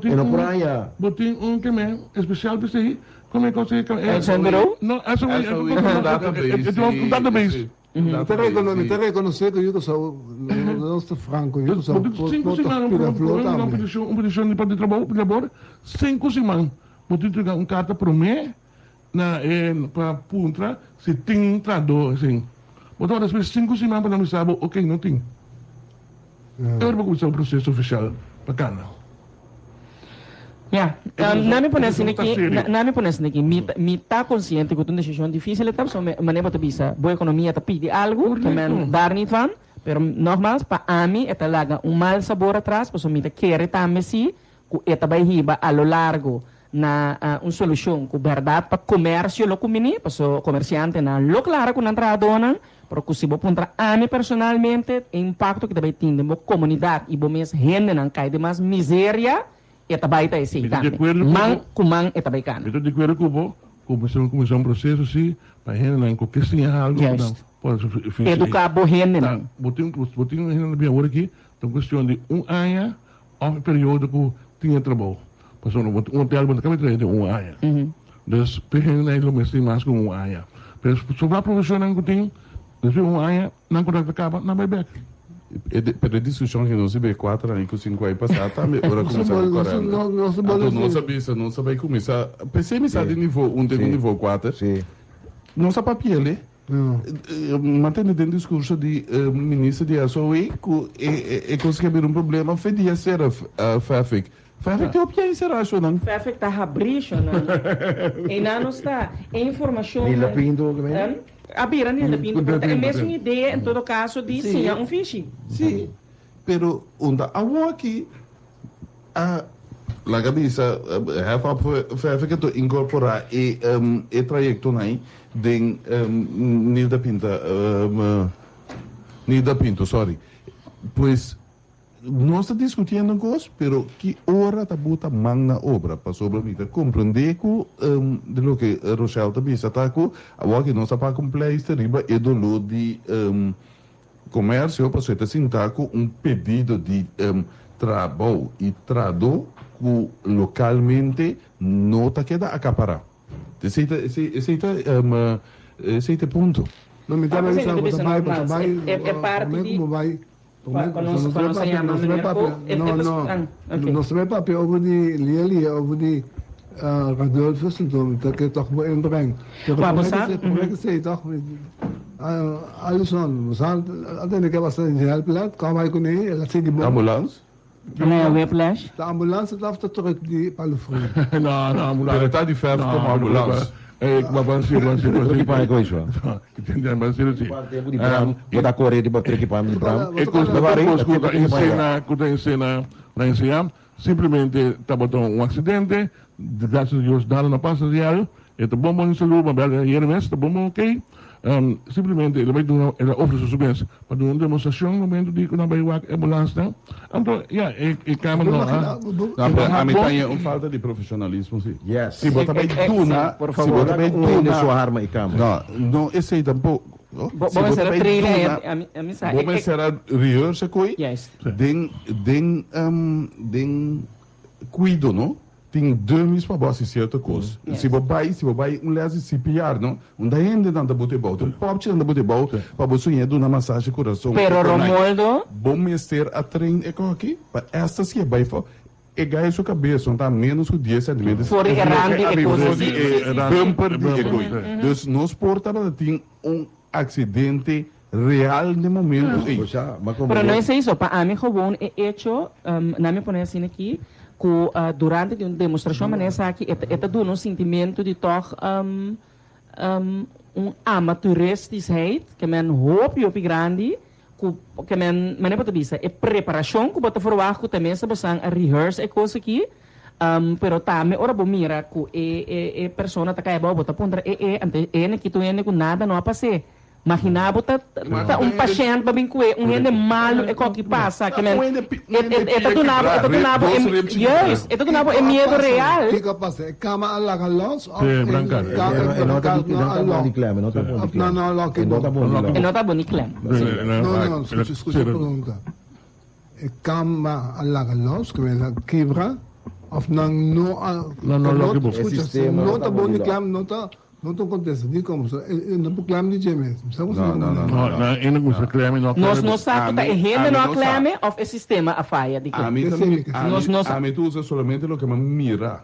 E no por haña. Bo tin un keme especial p'esei, kome kos ei. Elson Bureau? No, Elson Bureau. Database. Mi ta recono, mi ta reconoce cu yu Curaçao nos ta franco, yu Curaçao Bo tin no sinku ta siman pida un flor tambe. peticion, un peticion di pa di trabou, di labor, sinku siman bo tin entrega un carta prome na e pa puntra si tin trahador asin. Bo ta wak despues sinku siman pa nan bisa bo ok no tin. E ora bo cuminsa un proceso oficial pa cana. Ya, na mi pone asina aki, na mi pone asina aki, mi ta, mi ta konsiente ku ta un desishon difísil e ta, pasobra manera bo ta bisa, bo ekonomia ta pidi algu, ke men daar niet van, pero nogmaals, pa ami e ta laga un mal sabor atras, pasobra mi ta kere tambe si ku e ta bai hiba a lo largo na un solushon ku bèrdat pa komersio lo kumbiní, pasobra komersiantenan lo klara ku nan trahadónan, pero ku si bo puntra ami personalmente, e impakto ku ta bai tin den bo komunidat i bo mes hendenan kai den mas miseria, E ta bai ta esei Mi ta di tambe. akuerdo ku Man bo. ku man e ta bai kana. Mi ta di akuerdo ku bo ku mester kuminsá un proseso si pa hendenan ku ke siña algu ku nan Juist. por hasi ei. Eduká bo hendenan. Ta bo tin bo tin hendenan bin awor aki ta un kuestion di un aña òf e periodo ku tin e trabou. Pasobra bo un hotel bo no ta kaba traha den un aña. Dus p'e hendenan ei lo mester tin mas ku un aña. Pero sobrá profeshonnan ku tin despues di un aña nan kontrakt ta kaba nan bai bèk. Pero e diskushon ke nos a be kuater aña ku sinku aña pasá tambe ora kuminsá ku korenta. Anto nos a bisa nos a bai kuminsá p'esei mi sa di nivo un te ku nivo kuater. Nos a papi'el Mantene den diskurso di minister di SOE ku e kos ke a bira un problema fe dia sera Fafik. Fafik tin hopi aña sera ashonan. Fafik ta habrí shonan. Einan nos ta. E informashon. Nilda Pinto ke men? A bira Nilda Pinto, pero ta e mesun idea en todo caso di siña un fishi. Sí, pero unda awoki a laga bisa hef op Fafik a incorpora e e trayectonan ei den Nilda Pinta Nilda Pinto, sorry. Pues Nos ta diskutiendo un kos, pero ki ora ta buta man na obra? Pasobra mi ta komprendé ku di loke Rochelle ta bisa ta ku awor ki nos a pak un pleister riba e doló di komersio pasobra e ta sinta ku un pedido di trabou i trahadó ku lokalmente no ta keda akapará. Esei ta esei ta esei ta e punto. No, mi ta Ah, bisa, mi bo ta ta bai, bo ta nogmaals, bai, e parte promé di ku bo bai, promé Pa ku nos nos ta pa bai nos a papia, yama nos ta bai meneer papia, Koop, e no, e no, ah, ok. nos ta bai papia over di Lielie, over di Radulphus, anto mi ta ke tòg bo inbreng. Pero Wa bo promé ku sa, esei, promé ku esei tòg, mi, Alison, bo sa a tende ke basta di helplet, kòm bai kuné, el a sigui bon. Ambulans? Meneer Whiplash. Ta ambulans of ta truck di Palo Frio? No, no, ambulans. Pero ta di verf como ambulans. Eh, maar ban siro, ban siro, ban Truck pa ko iso. Ban siro si. Tempo di bram, bo ta kore riba truck pa di bram. E kos, e kos ku ta ensena, ku ta ensena na enseña, simplemente tabata un accidente, gracias a Dios nada no pasa real, e ta bon bon di salud, ma bel hende mes ta bon bon ok. Simplemente el a bai duna, el a ofrece su mes pa duna un demostracion momento di cu nan bai wak e ambulansnan. Anto, ya, e e kamer no a. No, pero ami ta haña un falta di profesionalismo si. Yes. Si bo ta bai duna, Por si bo favor. ta bai Un hende duna. su arma e kamer. No, no esey tampoco. Bo Si bo bo ta mester a bai train duna, a mi a mi sa bo e e mester a rehearse koe Juist. den den den cuido no. Tin dummies pa bo hasi cierto cos. Si bo bay, si bo bay un les di CPR, no, unda hendenan ta bota e bou, ta un popchinan ta bota e bou pa bo suña duna masashi curason. Pero Romoldo. Bo mester a train e koki pa esta si e bay fo, e gaya su cabes no ta menos cu dies centimeters. For di e rand di e cos. For di e bumper di e koe. Dus nos por tabata tin un accidente real den momento ei. Pero no es eso, pa ami gewoon e hecho, nan mi pone asina aki, cu durante di un demostracion manera esaki e ta duna un sintimento di toch un amateuristischheid ke men hopi hopi grandi cu ke men manera bo ta bisa e preparacion cu bo ta verwacht cu ta mester bosan a rehearse e cos aki, pero tambe ora bo mira cu e e persona ta cay abao bo ta puntra e e ante e hende ki ta un hende cu nada no a pas'e. Magina bo ta ta un pashent pa bin kue un hende malu e koki pasa ke men e ta duna bo e ta duna bo e juist e ta duna bo e miedo real. Kiko a pasa? E kama a laga los of e brankar no a lòk? Of nan no a lòk e bon? E no ta bon di klem. No no skucha skucha e pregunta. E kama a laga los ke men a kibra of nan no a skucha no ta bon di klem no ta No ta contesta di como so e no por claim di dje mes. Mi sa No, no, no, no. No, e no cuminsa claim, e no a Nos no sa cu ta e hende no a claim of e sistema a faya di claim. Ami ta Nos no sa. Ami ta usa solamente loke mi a mira.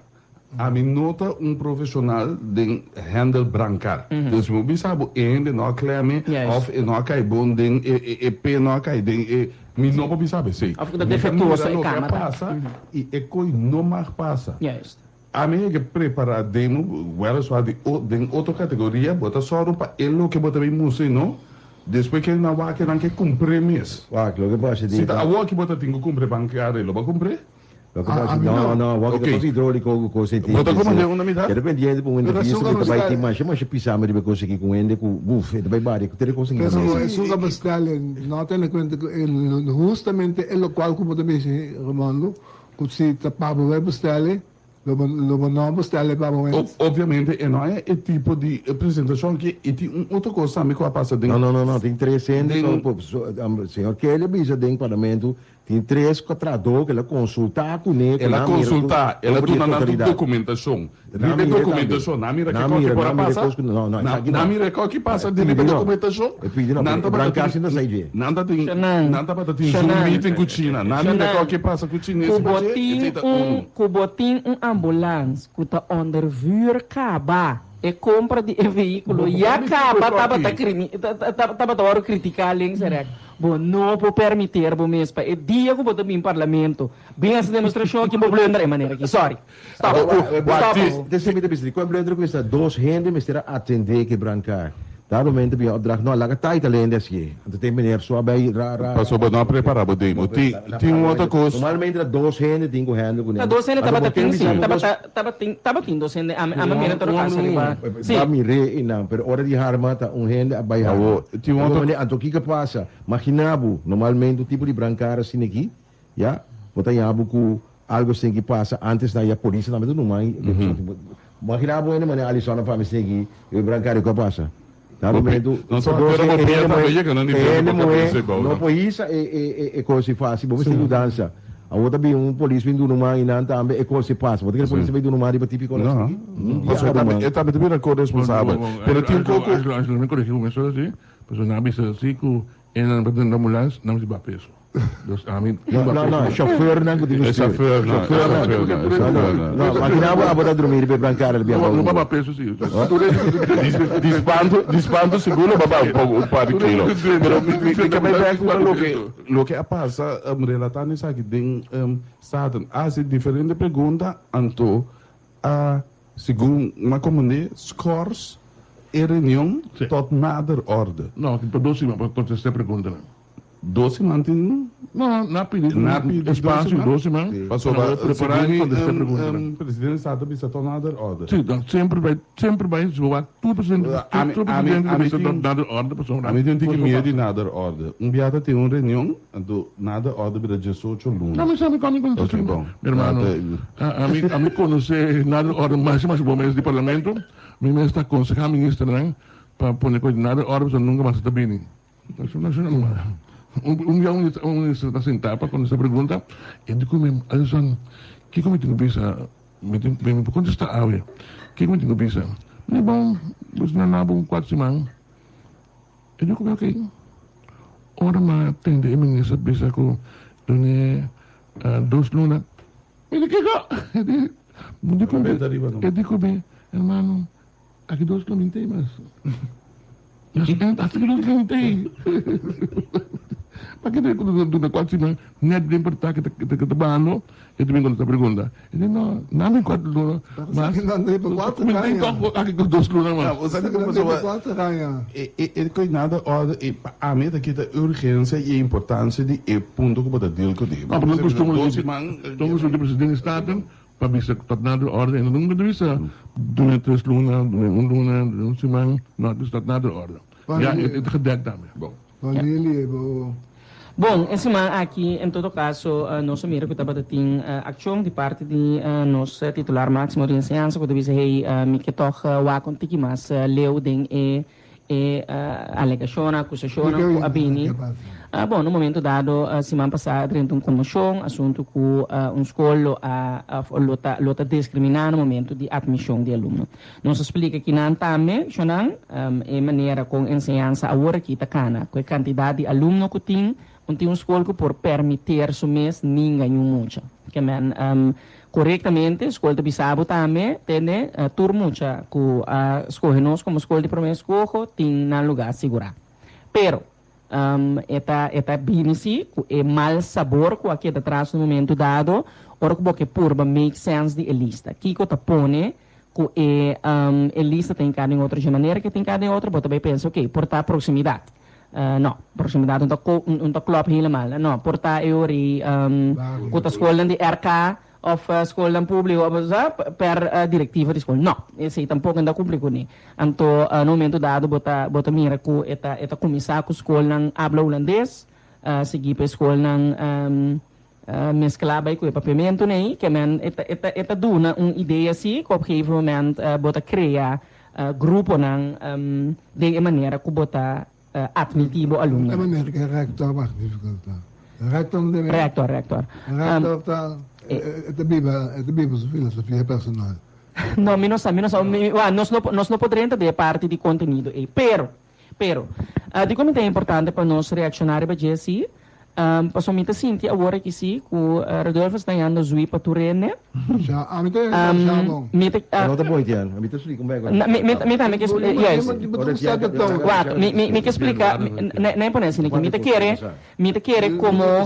Ami no ta un profesional den handle brancar. Dus mi por bisa bo e hende no a claim of e no a cay bon den e e pe no a cay den e mi no por bisa bo esey. Of cu ta defectuoso e Mi ta mira cama loke ta. a pasa y e coy no mag pasa. Juist. Ami e ke prepara demo, weliswaar di o den otro kategoria, bo ta sòru pa e loke bo ta bin mustra i no, despues ke nan wak nan ke kumpr'é mes. Wak, loke pasa di Si ta awor ki bo ta tin ku kumpr'é bankario, lo bo kumpr'é? Loke pasa, no, no, wak ta pasa hidróliko ku kos ei tin. Bo ta komand'é una mitad? Keda pendiente pa un entrevista ku ta bai tin masha masha pisami riba e kos aki ku hende ku, buf, e ta bai baria ku tur e kos aki na Pero mesa. esun ka bestèl, no tene kuenta ku e hustamente e lokual ku bo ta bisa, Romando, Cu si ta pa bo bay bestelle, lo bo lo bo no bestelle pa bo mes. Obviamente e no a e tipo di presentacion aki y tin un otro cos tambe cu a pasa den No, no, no, no, tin tres hende den cu señor Kelly a bisa den parlamento, tin tres cu a trahador cu el a consulta cune, cu El a nan a mira cu consulta, el a over di duna nan tur totalidad. documentacion. Nan a Riba e mira documentacion, tambe. nan a mira Nan a kico mira, por nan a a mira pasa. cos cu no, no, Nan esaki nan a no. mira kico ki pasa E den pidi riba e no. documentacion. E pidi no, Nan pero e tabata branca tin si no sa dje. nan ta tin Shonan, nan tabata tin Zoom Shonan, meeting cu China. Nan a mira Shonan, kico ki pasa cu Chines ku bo riba dje, tin esey ta un unu. ku bo tin un ambulans ku ta onder vuur kaba e kompra di e vehíkulo Bo por ya permití kaba ku e tabata koki. krimi tabata wòrdu kritiká links en rèks. Bo no por permiter bo mes pa e dia ku bo ta bin parlamento bin hasi demostrashon aki bo blunder e manera aki. Sorry. Stop. Stop. Te mi ta bisa di kon blunder ku esta dos hende mester a atendé ke brankaar. Dado momento bin opdracht no laga taita lende hasié. Anto tin meneer so a bai ra ra. Pasobra bo no a prepara bo demo. Tin tin un otro kos. Normalmente ta dos hende tin ku handle kuné. Ta dos hende Anto bo tabata tin tin si. bisa bo dos. Tabata tabatin tabatin dos hende ami ami mira todo caso riba. Si. Ba mir'é i nan pero ora di harma ta un hende a bai harma. Awo tin un otro. Anto kiko a pasa? Magina bo normalmente un tipo di brankaar asina aki ya bo ta yabu ku Algo sin ki pasa antes nan ya polis nan mester numa Imagina bo hende manera Alison a fami sin ki e brancario ku a pasa Na momento No sa pero bo pia tambe yega na nivel hende di bo muhe cabeza e bou no nan. por hisa e e e cos si fácil bo mester yudansa. Awor ta bin un polis bin duna un man y nan tambe e cos si pasa. Bo ta kere polis ta bay duna un man riba tipico No. nan? Un Pasobra dia tambe ruman. e tambe ta bira coresponsabel. Pero tin poco. Angelo, Angelo, mi corrigi bo mesora si, pasobra nan a bisa si cu e nan pa drenta ambulance, nan mester baha peso. Dus ami No, no, no, chauffeurnan cu tin E stuur. chauffeurnan, e Chauffeurnan. chauffeurnan, e No, no, chauffeurnan. no, makina bo abo ta drumi riba e brancada riba No, no abou. baha peso si. Di spanto, di spanto sigur lo baha un poco, un par di kilo. Pero mi, mi, mi ke bai bek riba loke, loke a pasa relatando esaki den Staten. A hasi diferente pregunta, anto a, segun m'a komprende, skors e reunion tot nader orde. No, pa dos siman pa kontesta e preguntanan. Dos siman tin? No, na pidi Na pidi dos espacio siman? dos siman Pasobra pa prepara segun y contesta preguntanan. presidente di Staten bisa tot nader orde. Si, dan semper bay, semper bay, si bo wak tur presidente, Ami, tur ami, presidente ta ami bisa tot tin, nader orde pasobra ami tin un tiki cos no miedu di pasa. nader orde. Un biaha ta tin un reunion, anto nader orde bira diesocho luna. No, mi sa, mi mi conoce Ok, mi bon. hermano. Ta, Ami, ami conoce nader orde mas y mas bon mes di parlamento. Mi mes ta aconseha ministernan pa pone cos di nader orde pasobra nunca mas ta bini. Un dia un minister ta sentá pa kontestá pregunta, e di ku mi, Alison, kiko mi tin ku bisa? Mi tin, mi por kontestá awe. Kiko mi tin ku bisa? Mi di, bon, bo na nabo un kuater siman. E di ku mi, okey. Ora mi a tende e minister bisa ku dun'é dos luna, mi di, kiko? E di, mi di ku mi, e di ku mi, hermano, Aki dos lo mintey mas. Aki dos lo mintey. Paki ta duna kuater siman net den porta ke ta bahando e ta bin kontesta pregunta. E di no, nan bin kuater luna mas. Mintey tok aki dos luna mas. E koe nada orde e pa ami ta kita urgensia i e importansia di e punto ku bo ta deal kuné. No, pero nan kustumber di presidente di Staten Pa bisa cu ta nader orde, en nunca ta bisa duna tres luna, duna un luna, duna un siman, no, dus ta nader orde. Ya, e ta gedekt tambe. Bon. Bon, e siman aki en todo caso nos a mira cu tabata tin accion di parti di nos titular maximo di enseñansa cu ta bisa hey mi ke tog wak un tiki mas leu den e E alegacionnan, acusacionnan cu a bini. Bon, na un momento dado siman pasa a drenta un conmocion, asunto cu un scol lo a of lo ta lo ta discrimina na momento di admision di alumno. Nos a splica kinan tambe, shonan, e manera con enseñansa awor aki ta cana, cu e cantidad di alumno cu tin, un tin un scol cu por permiter su mes ninga niun mucha. Ke men Korektamente, skol ta bisa bo tambe, tende, tur mucha ku a skohe nos komo skol di promé eskoho tin nan lugá sigurá. Pero, e ta e ta bini sí ku e mal sabor ku a keda tras un momentu dado ora ku bo ke purba make sense di e lista. Kiko ta pone ku e e lista ta hinká den otro dje manera ke ta hinká den otro, bo ta bai pensa, oke, por ta proksimidat. No, proximidad no ta no ta klop helemaal. No, por ta e ori ku ta skolnan di RK of skolnan públiko of sa per direktiva di skol. No, esei tampoko no ta kumpli kuné. Anto na momento dado bo ta bo ta mira ku e ta e ta kuminsá ku skolnan abla hulandes, sigui pa e skolnan mesklá bai ku e papiamentu nei, ke men e ta e ta e ta duna un idea si ku op gegeven moment bo ta krea gruponan den e manera ku bo ta atmití bo E alumnonan. manera ku e rector wak difikultá. Rector no debe. Rector, rector. Rector ta e ta biba e ta biba su filosofia personal. No, mi no sa, mi no sa. Mi, wa, nos no nos no por drenta den e parti di kontenido ei. Pero, pero, dikon mi ta importante pa nos reakshoná riba dje si? Pasobra mi ta sinti awor aki si ku Rodolfo sta yando zui pa tur hende. Ja, ami ta yando bon. Mi ta. No ta bon, Etienne. Ami ta splika un bek. Mi tambe ke splika. Juist. Wak, mi ke splika, nee pone asina aki. Mi ta kere, mi ta kere komo,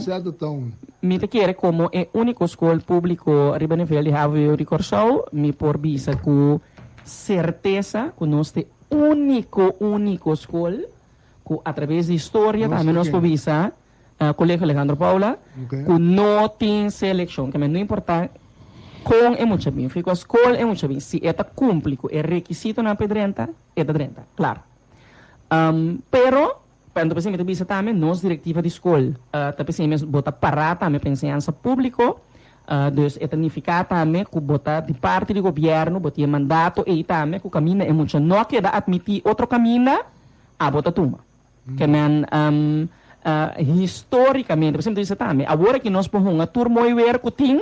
mi ta kere komo e úniko skol públiko riba nivel di hbo di Kòrsou, mi por bisa ku sertesa ku nos ta e úniko, úniko skol ku atraves di historia Nos tambe ta nos por ken? bisa, Colegio Alejandro Paula, Ok. ku no tin selekshon. Ke men no importa kon e mucha bin, fi kua skol e mucha bin, si e ta kumpli ku e rekisitonan pa e drenta, e ta drenta, klar. Pero, anto p'esei mi ta bisa tambe, nos direktiva di skol ta p'esei mes bo ta pará tambe pa enseñansa públiko, dus e ta nifiká tambe ku bo ta di parti di gobièrnu, bo tin e mandato ei tambe ku kaminda e mucha no a keda atmití otro kaminda, Abo ta tuma. Ke men Histórikamente, por esempel bisa tambe, awor aki nos por hunga tur mooi weer ku tin,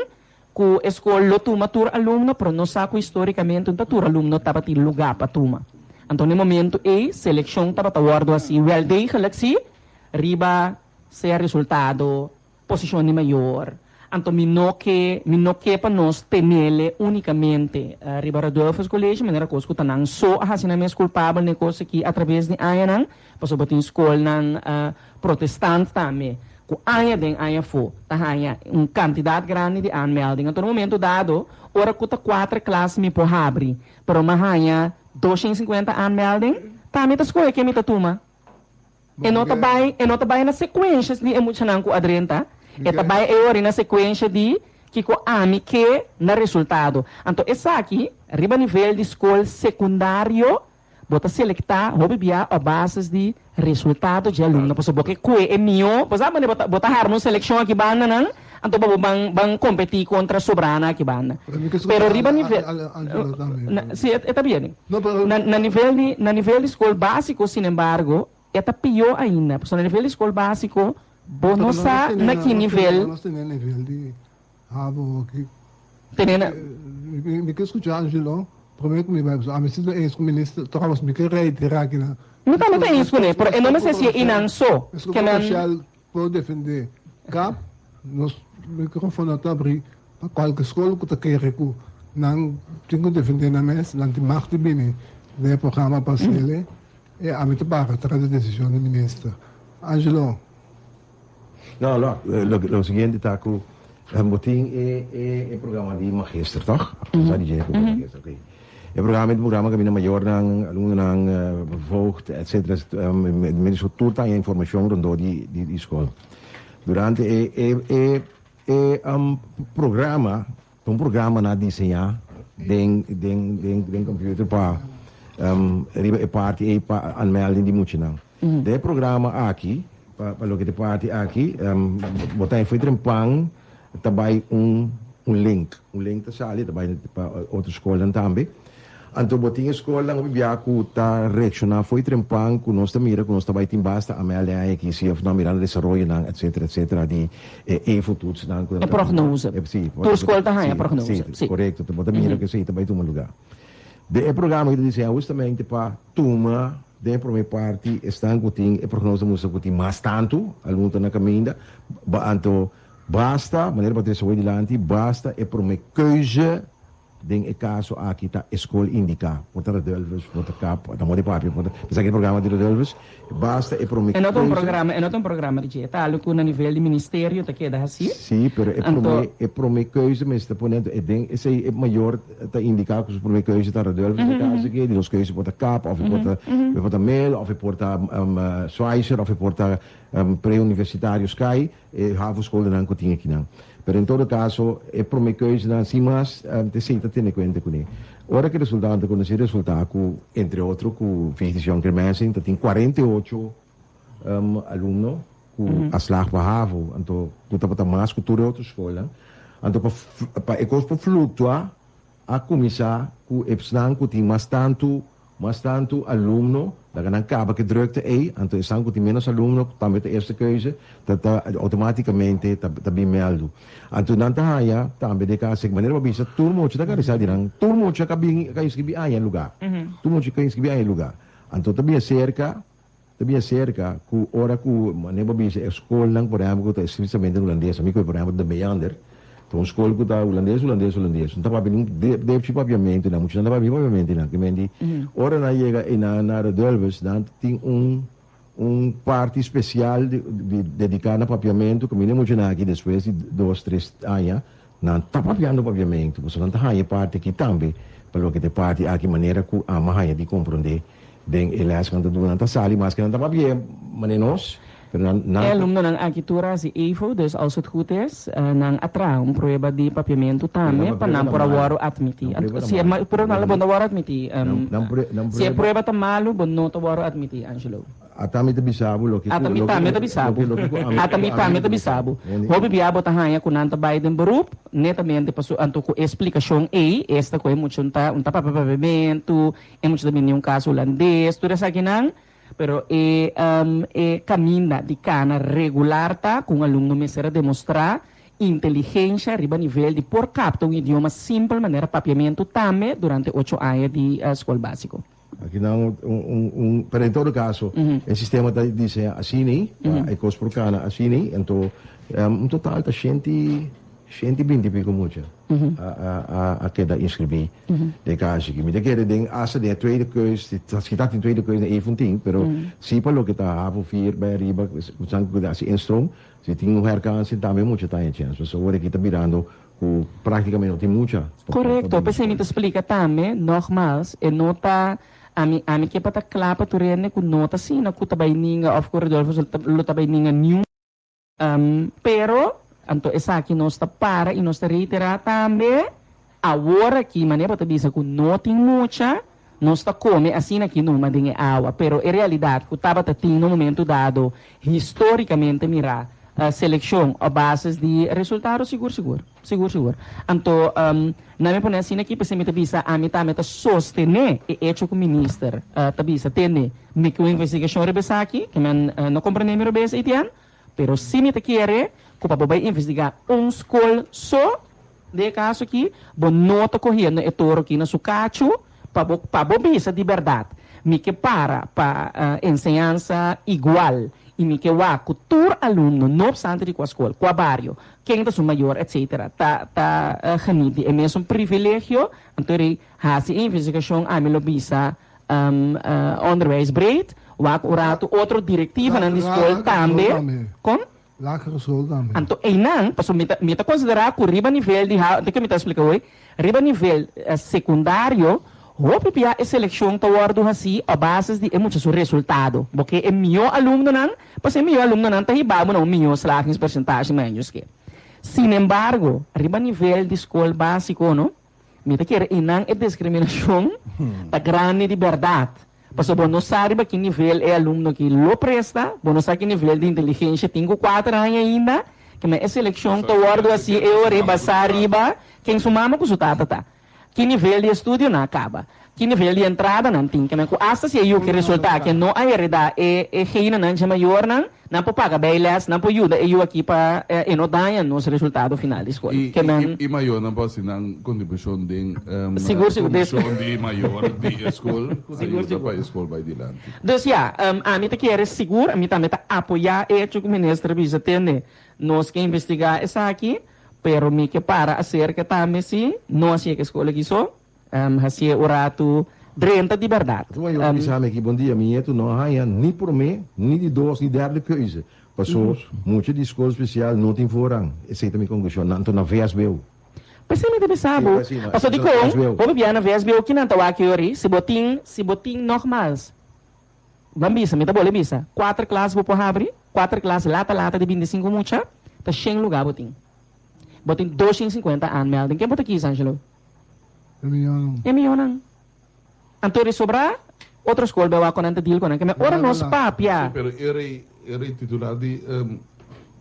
ku e skol lo tuma tur alumno, pero nos sa ku histórikamente no ta tur alumno tabatin lugá pa tuma. Anto na e momento ei selekshon tabata wòrdu hasi wèl degelijk sí, riba sea resultado, posishon di mayor. Anto mi no ke, mi no ke pa nos tenele únikamente riba Radulphus College, manera kos ku ta nan so a hasi nan mes kulpabel na e kos aki atraves di añanan, pasobra tin skolnan protestant tambe ku aña den aña afó ta haña un kantidat grandi di aanmelding. Anto na un momento dado, ora ku ta kuater klas mi por habri, pero mi a haña 250 aanmelding, tambe ta skohe ke mi ta tuma. E no ta bai, e no ta bai na sekuensha di e muchanan ku a drenta, e ta bai e ora na sekuensha di kiko ami ke na resultado. Anto esaki, riba nivel di skol sekundario, bo ta selektá hopi bia op basis di resultado dje alumno. Pasobra bo ke kue e mihó, bo sa manera bo ta bo ta harma un selekshon aki banda nan, anto bo ban ban kompetí kontra sobrana aki banda. Pero riba nivel, si e ta bieni. Na na nivel di na nivel di skol básiko, sinembargo, e ta pió ainda. Pasobra na nivel di skol básiko bo no sa na ki nivel. Nos tene nivel di havo aki. Tene na. Mi ke skucha Angelo promé ku mi bai pasobra ami si ta eens ku minister trouwens mi ke reitera aki na. Mi tambe ta eens kuné pero e no mester si e inan so. Esku provincial por defendé kap. Nos microfono ta abri pa cualke scol cu ta kere cu nan tin cu defende nan mes, nan tin mag di bini den e programa pa haciele e ami ta para tras di decision di minister. Angelo. No, lo, lo siguiente ta cu bo tin e e programa di magister, toch? Sa di dje cu magister, ok. E programa e programa caminda mayornan, alumnonan, voogd, etcetera, men tur ta haña informacion rondó di di scol. Durante e e e e programa, ta un programa nan a diseñá den den den den computer pa riba e parti ei pa aanmelding di muchanan. Den e programa aki, pa pa loke ta e parti aki, bo ta haña trempan ta bai un un link, un link ta sali ta bai pa otro skolnan tambe. Anto bo tin e skolnan hopi bia ku ta reakshoná fo'i trempan ku nos ta mira ku nos ta bai tin basta amel den aña aki si òf no mirando desaroyonan etsetera etsetera di e evo-toetsnan ku nan E ta prognose. Si, Tur skol ta haña si, prognose, si, si. korekto. Bo ta mira ku esei ta bai tuma lugá. Den e programa aki ta diseñá hustamente pa tuma den e promé parti esnan ku tin e prognose ta mustra ku tin mas tantu alumno ta na kaminda ba anto basta manera bo a trese awor dilanti basta e promé keuze Den e kaso aki ta e skol indiká, por ta Radulphus, por ta kap, ta mor di papia, por ta, esaki e programa di Radulphus, basta e prome E no ta un keuze. programa, e no ta un programa di dje, e ta algu ku na nivel di ministerio ta keda hasí. Sí, pero e Anto. prome, e prome keuze mester pone, anto e den esei e mayor ta indiká ku su prome keuze ta Radulphus, den e kaso aki, di dos keuze por ta kap, òf e por ta, e por ta Mel, òf e por ta Schweizer, òf e por ta pre-universitario Sky. E havoskolnan ku tin akinan. Pero en todo kaso, e promé keuzenan sin mas ta esei ta tene kuenta kuné. Ora ku e resultado ta konosí, resultá ku entre otro ku Vigdis Jonker Messing ta tin 48 alumno ku a slag pa havo, anto ku tabata mas ku tur e otro skolnan. Anto pa pa e kos por fluktua a kuminsá ku esnan ku tin mas tantu Mas tantu alumno, laga nan kaba ku e drukte ei, anto esnan ku tin ménos alumno, ku tambe ta eerste keuze, ta ta outomátikamente ta ta bin mèldu. Anto nan ta haña tambe den kas, manera bo a bisa, tur mucha ta karisa di nan, tur mucha ka bin ka inskribí aña lugá, tur mucha ka inskribí aña lugá. Anto ta bin aserka, ta bin aserka ku ora ku, manera bo a bisa, e skolnan, por ehèmpel, ku ta estrictamente hulandes, ami ku por ehèmpel de Meander, Ta un skol ku ta hulandes, hulandes, hulandes. No ta papia nin depchi papiamentu nan. Muchanan ta papia papiamentu nan. Ke men di ora nan yega einan na Redulbus nan tin un un parti spesial di di dediká na papiamentu ku mira e muchanan aki despues di dos tres aña nan ta papiando papiamentu pasobra nan ta haña e parti aki tambe pa loke ta e parti aki manera ku ama haña di komprondé den e lès ku nan ta duna. Nan ta sali maske nan ta papia manera nos. Pero nan, nan E ta. alumnonan aki tur a hasi EVO, dus als het goed is, nan a traha un prueba di papiamentu tambe Nan pa nan prueba ta por a malu. wòrdu atmití. Nan prueba ta Si e malu. prueba ta malu, bo no ta wòrdu atmití. Nan, nan prue, nan Si e prueba. prueba ta malu, bo no ta wòrdu atmití, Angelo. Ata mi ta bisa bo loke ku, Ata mi loke tambe ku, ta bisa bo. loke, loke ku ami, Ata ku mi ami tambe ta ta bisa bisa bo. bo. Hopi bia bo ta haña ku nan ta bai den beroep, netamente paso anto ku e splikashon ei, esta ku e mucha un ta, un ta papia papiamentu, e mucha ta bini di un kas hulandes, tur esakinan. Pero e e kaminda di kana regular ta ku un alumno mester a demostrá inteligensha riba nivel di por kapta un idioma simpel manera papiamentu tambe durante ocho aña di skol básiko. Aki nan un un un pero en todo caso e sistema ta diseña asina pa e cos por cana asina anto un total ta shenti shenti binti pico mucha a a a keda inscribi den caso aki. Mi ta kere den hasta den e tweede keus si ta tin tweede keus den even tin pero si pa loke ta havo vier bay ariba cu ta haci instroom si tin un herkansing tambe mucha ta haña chens pasobra awor aki ta birando Ku práktikamente no tin mucha. Korekto, p'esei mi ta splika tambe, nogmaals, e no ta, ami, ami ke pa ta kla pa tur hende ku no ta asina ku ta bai ninga òf ku Rodolfo lo ta bai ninga niun, pero, anto esaki nos ta para i nos ta reiterá tambe, awor aki, manera bo ta bisa ku no tin mucha, nos ta kome asina aki numa den e awa, pero e realidat ku tabata tin na un momento dado, histórikamente mirá, selekshon a bases di resultado sigur sigur, sigur sigur. Anto nan mi pone asina aki p'esei mi ta bisa ami tambe ta sostené e echo ku minister ta bisa tende mi ke un investigashon riba esaki, ke men no komprendé mi robes Etienne, pero si mi ta kere ku pa bo bai investigá un skol so den e kaso aki bo no ta kohiendo e toro aki na su kachu pa bo pa bo bisa di bèrdat mi ke para pa enseñansa igual I mi ke wak ku tur alumno, no obstante di kua skol, kua bario, ken ta su mayor, etcetera, ta ta geniet di e mesun privilegio. Anto rei hasi e investigashon, ami lo bisa Onderwijs Breed, wak un ratu otro direktivanan di skol tambe. Kon? Lagere school tambe. Anto einan, pasobra mi ta mi ta konsiderá ku riba nivel di ha, ke mi ta splika hoy, riba nivel sekundario, hopi bia e selekshon ta wòrdu hasí a basis di e mucha su resultado. Bo ke e mihó alumnonan, pasobra e mihó alumnonan ta hiba bo na un mihó slagingspersentage maños ke. Sinembargo, riba nivel di skol básiko no, mi ta kere einan e diskriminashon ta grandi di bèrdat. Pasobra bo no sa riba ki nivel e alumno ki lo presta, bo no sa ki nivel di inteligencia tin ku kuater aña ainda, keme e selekshon ta wòrdu hasi e ora ei basá riba ken su mama ku su tata ta, ki nivel di estudio nan a kaba, ki nivel di entrada nan tin, keme ku asta si e yu ke resultá ke no a heredá e e genenan dje mayornan, Nan por paga bijles, nan por yuda e yu aki pa e no daña nos resultado final di skol. I Ke nan. I mayornan por hasi nan kontribushon den Sigur, sigur. Des. komishon di mayor di e skol ku ta Sigur, yuda sigur. pa e skol bai dilanti. Dus ya, ami ta kere sigur, ami tambe ta apoyá e echo ku minister bisa, tende, nos ke investigá esaki, pero mi ke para aserka tambe si no hasié ku e skol aki so. Hasié un ratu drenta di bèrdat. Tuma yo bisa mi aki bon dia mi nieto no a haña ni promé ni di dos ni derde keuze paso mucha di skol spesial no tin voorrang esei ta mi konklushon nan ta na vsbo. P'esei mi ta bisa bo paso dikon bo bibia na vsbo kinan ta wak yori si bo tin si bo tin nogmaals ban bisa mi ta bole bisa kuater klas bo por habri kuater klas lata lata di bintisinku mucha ta shen luga bo tin bo tin doshen sinkuenta aanmelding ken bo ta kisa Angelo? E miyonan. E miyonan. Anto di sobrá otro skol bai wak ku nan ta deal ku nan. Keme ora nos papia. Sí, pero e rei, e rei titular di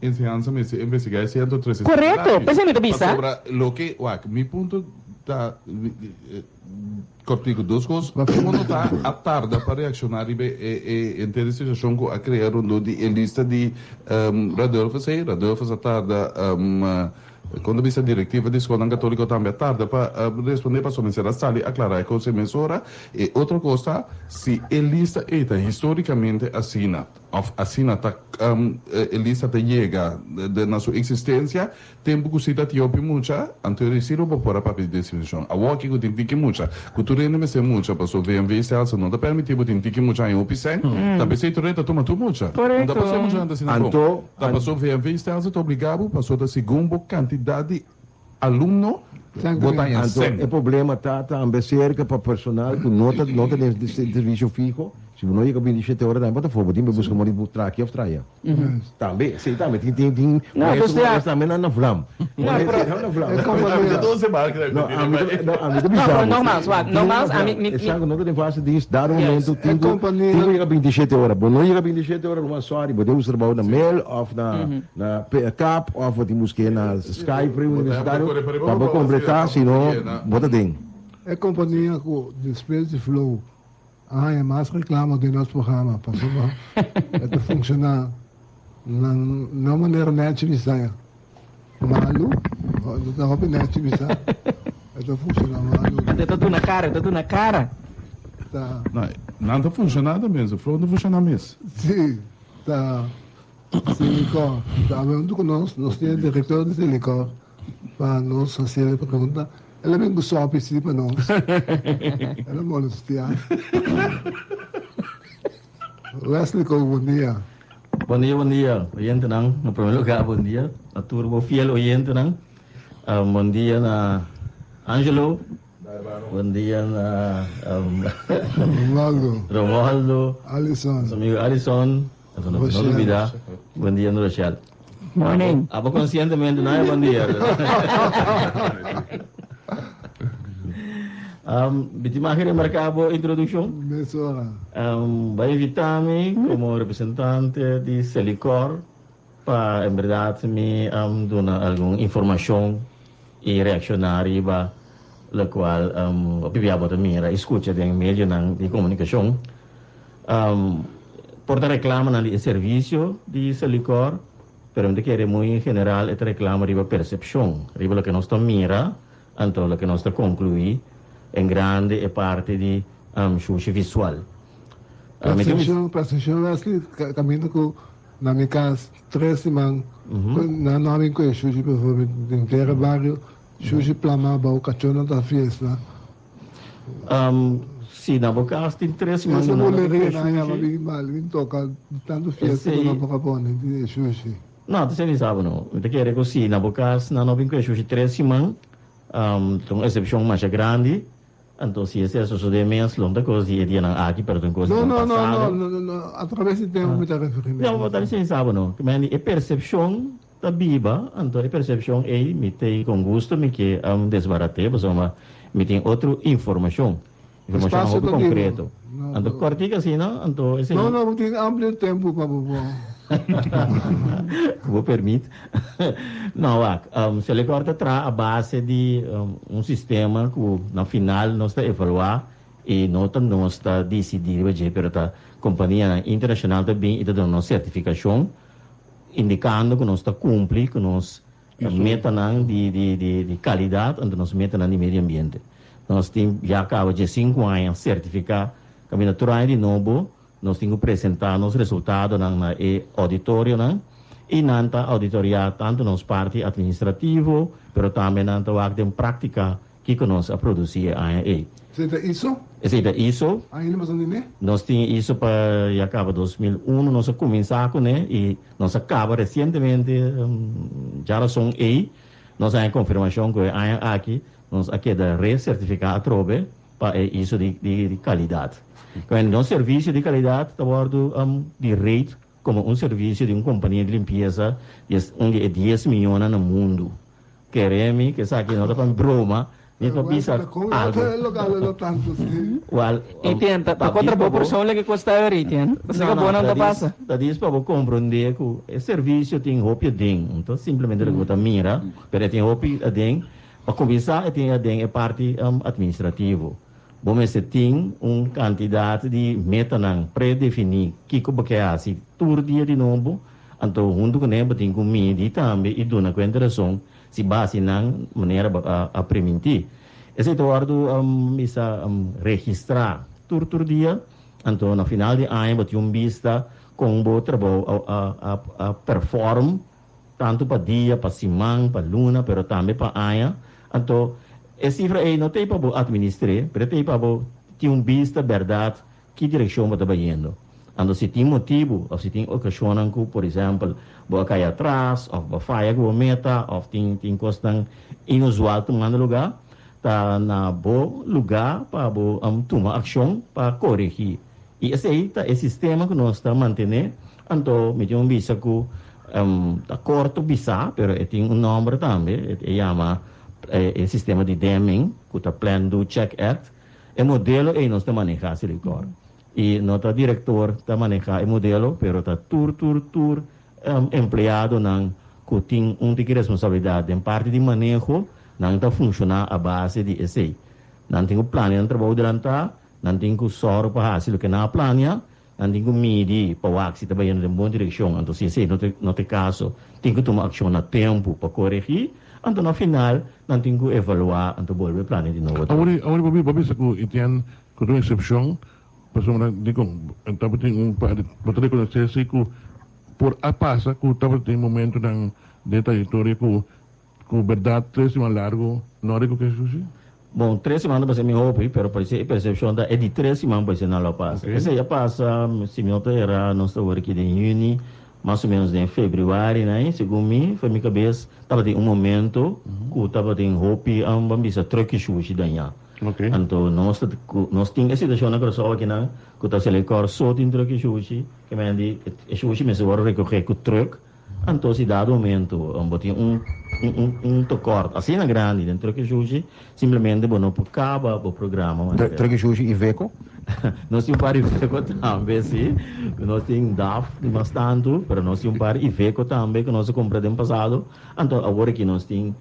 enseñansa mester investigá e 113 Korekto, p'esei mi ta bisa. Pasobra loke, wak, mi punto ta kòrtiku, dos kos. Uno ta a tarda pa reakshoná riba e e henter situashon ku a krea rondó di e lista di Radulphus ei. Radulphus a tarda. Kon ta bisa direktiva di skolnan katoliko tambe a tarda pa respondé pasobra mester a sali aklará e kos e mesora. E otro kos ta si e lista ei ta histórikamente asina òf asina ta e lista ta yega na su eksistensia tempu ku si ta tin hopi mucha anto e resibo bo por a papia di diskriminashon. Awor aki ku tin tiki mucha ku tur hende mester mucha pasobra VNV stelsel no ta permití bo tin tiki mucha haña hopi sèn ta p'esei tur hende ta tuma tur mucha. No ta pasobra muchanan ta asina bon. Ta paso VNV stelsel ta obliga bo paso ta segun bo cantidad di alumno bo ta haña Anto cen. e problema ta tambe cerca pa personal cu no ta no ta den servicio fiho, si bo no yega 27 ora tambe bo ta for, bo tin pa busca mori bo traha aki of traha aya. Tambe, esey tambe tin tin tin No, maestro dus ja. maestro tambe nan na vlam. No, pero- Nan na vlam. E compañía. No, ami ta no, ami ta No, bisa pero bo. nogmaals, wak, Tin nogmaals, na ami- vlam. mi- mi- Esan cu no ta den fase dienst, dado Juist. momento tin E cu compañía- tin cu yega 27 ora. Bo no yega 27 ora, ruman, sorry, bo tin busca trabou na mail of na na kap of bo tin busk'é na Sky pre-universitario pa bo kompletá, si no bo ta den. E kompania ku despues di Flow. A haña mas reclamo den nos programa pasobra e ta funciona na na un manera nechi bisa malu, no ta hopi nechi bisa, e ta funciona malu. E ta duna cara, e ta duna cara. Ta. No, nan ta funciona tambe, su flow ta funciona mes. Si, ta Selikor. Ta awe huntu cu nos, nos tin e director di Selikor pa nos haci e pregunta. El a bin cu sopi si pa nos. El a molestia. Wesley Kook, bon dia. Bon dia, bon dia, oyentenan. Na prome lugar, bon dia na tur bo fiel oyentenan. Bon dia na Angelo. Bon dia na Romualdo. Romualdo. Alison. Nos amigo Alison. No olbida. Bon dia na Rochelle. Morning. Abo conscientemente no bon dia. Um, Biti mag remarcar bo introduccion? Mesora. Um, vai invitami como representante di Selicor pa en verdad mi um, duna algun informacion y reacciona riba locual um, hopi bia bo ta mira y scucha den medionan di comunicacion. Um, por ta reclamanan di e servicio di Selicor, pero mi ta kere muy en general e ta reclama riba percepcion, riba loke nos ta mira, anto loke nos ta conclui en grande e parti di um, shushi visual. Uh, mi tin Percepcion, percepcion Wesley, caminda cu na mi cas tres siman, nan no a bin cu e shushi bijvoorbeeld, den tera bario, shushi plama abao, cachonan ta fiesta. Um, si na bo cas tin tres siman Esa cu nan no ta boleria cu e nan yama shushi. bin mal, bin toca tanto fiesta cu Esey. nan por a pone di e shushi. No, ta semi sabo no. Mi ta kere cu si na bo cas nan no bin cu e shushi tres siman, um, ta un excepcion masha grandi. Anto si esey a sosode mes, lo no ta cos di e dianan aki, pero ta un cos di No, den no, no, pasado. no, no, no, a traves di tempo mi ta referi No, bo ta semi sabo no. Ki men di e percepcion Ta biba, anto e percepcion ei mi tei con gusto mi ke desbarat'é pasobra mi tin otro informacion, informacion Espacio hopi ta tin, concreto. no, Anto no. cortica asina, anto esei No, no, bo tin amplio tempo pa bo bo. Cu bo permit. No, wak, Selecor ta traha a base di un sistema cu na final nos ta evalua y no ta nos ta dicidi riba dje, pero ta companianan internacional ta bin y ta duna nos certificacion indikando ku nos ta kumpli ku nos metanan di kalidat anto nos metanan di medio ambiente. Nos tin ya kaba dje sinku aña sertifiká kaminda tur aña di nobo nos tin ku presentá nos resultadonan na e ouditorionan i nan ta ouditoriá tantu nos parti administrativo pero tambe nan ta wak den práktika Kiko nos a produsí e aña ei? Esei ta ISO? Esei ta ISO. Ainda boso no tin e? Nos tin e ISO pa ya kaba 2001 nos a kuminsá kuné i nos a kaba resientemente djarason ei nos a haña konfirmashon ku e aña aki nos a keda resertifiká atrobe pa e ISO di kalidat. Nos servisio di kalidat ta wòrdu di rate komo un servisio di un kompania di limpiesa di un di e dies miónan na mundu. Kere mi ku esaki no ta pa broma ni pa bisa algo. Wal, Etienne, ta ta kontra bo persoonlijk e kos ta eur, Etienne. Pasobra ku bo nan ta pasa. Ta dis pa bo komprondé ku e servisio tin hopi aden. No ta simplemente loke bo ta mira, pero e tin hopi aden. Pa kuminsá e tin aden e parti administrativo. Bo mester tin un kantidat di metanan predefiní kiko bo ke hasi tur dia di nobo. Anto huntu ku ne bo tin ku midi tambe i duna kuenta rason si bo hasi nan manera bo a primintí. Esei ta wòrdu bisa registrá tur tur dia, anto na final di aña bo tin un bista kon bo trabou a perform tantu pa dia, pa siman, pa luna, pero tambe pa aña. Anto e sifra ei no ta ei pa bo atministr'é, pero e ta ei pa bo tin un bista bèrdat Ki direkshon bo ta bayendo? Anto si tin motibu òf si tin okashonnan ku, por ehèmpel, bo a kai atras òf bo a faya ku bo meta òf tin tin kosnan inusual tumando lugá, ta na bo lugá pa bo tuma akshon pa koregí. I esei ta e sistema ku nos ta mantené. Anto mi tin un bisa ku ta korto bisá, pero e tin un nòmber tambe, e yama e sistema di Deming, ku ta Plan, Do, Check, Act. E modelo ei nos ta manehá Selikor. I no ta direktor ta manehá e modelo, pero ta tur tur tur empleadonan ku tin un tiki responsabilidat den parti di maneho, nan ta funshoná a base di esei. Nan tin ku plania nan trabou delantá Nan tin ku sòru pa hasi loke nan a plania, nan tin ku midi pa wak si ta bayendo den bon direkshon. Anto si esei no ta no ta e kaso, tin ku tuma akshon na tempu pa koregí. Anto na final nan tin ku evaluá anto bolbe plania di nobo. Awor awor bo bo bisa ku Etienne ku ta un eksepshon pasobra dikon tabatin un par di bo ta rekonosé si ku por a pasa ku tabatin momentonan den trayektoria ku Ku bèrdat tres siman largu no a rekoke sushi? Bon, tres siman ta pasa mi hopi, pero parece e percepcion ta e di tres siman parece nan lo pasa. Ok. Esei a pasa, si mi no ta era, nos ta wor aki den juni, mas o menos den februari nai, segun mi, for mi cabes, tabatin un momento cu tabatin hopi, ban bisa, truck'i sushi daña. Ok. Anto nos ta, cu nos tin e situacion na Curaçao akinan, cu ta Selecor so tin truck'i sushi, ke men di e sushi mester wor recoge cu truck, Anto si dado momento bo tin un un tekort asina grandi den Truck Shushi, simplemente bo no por kaba bo programa manera. Truck Shushi i Veko? Nos tin un par Iveco tambe, si. Nos tin Daf di mas tantu, pero nos tin un par Iveco tambe ku nos a kumpra den pasado. Anto awor aki nos tin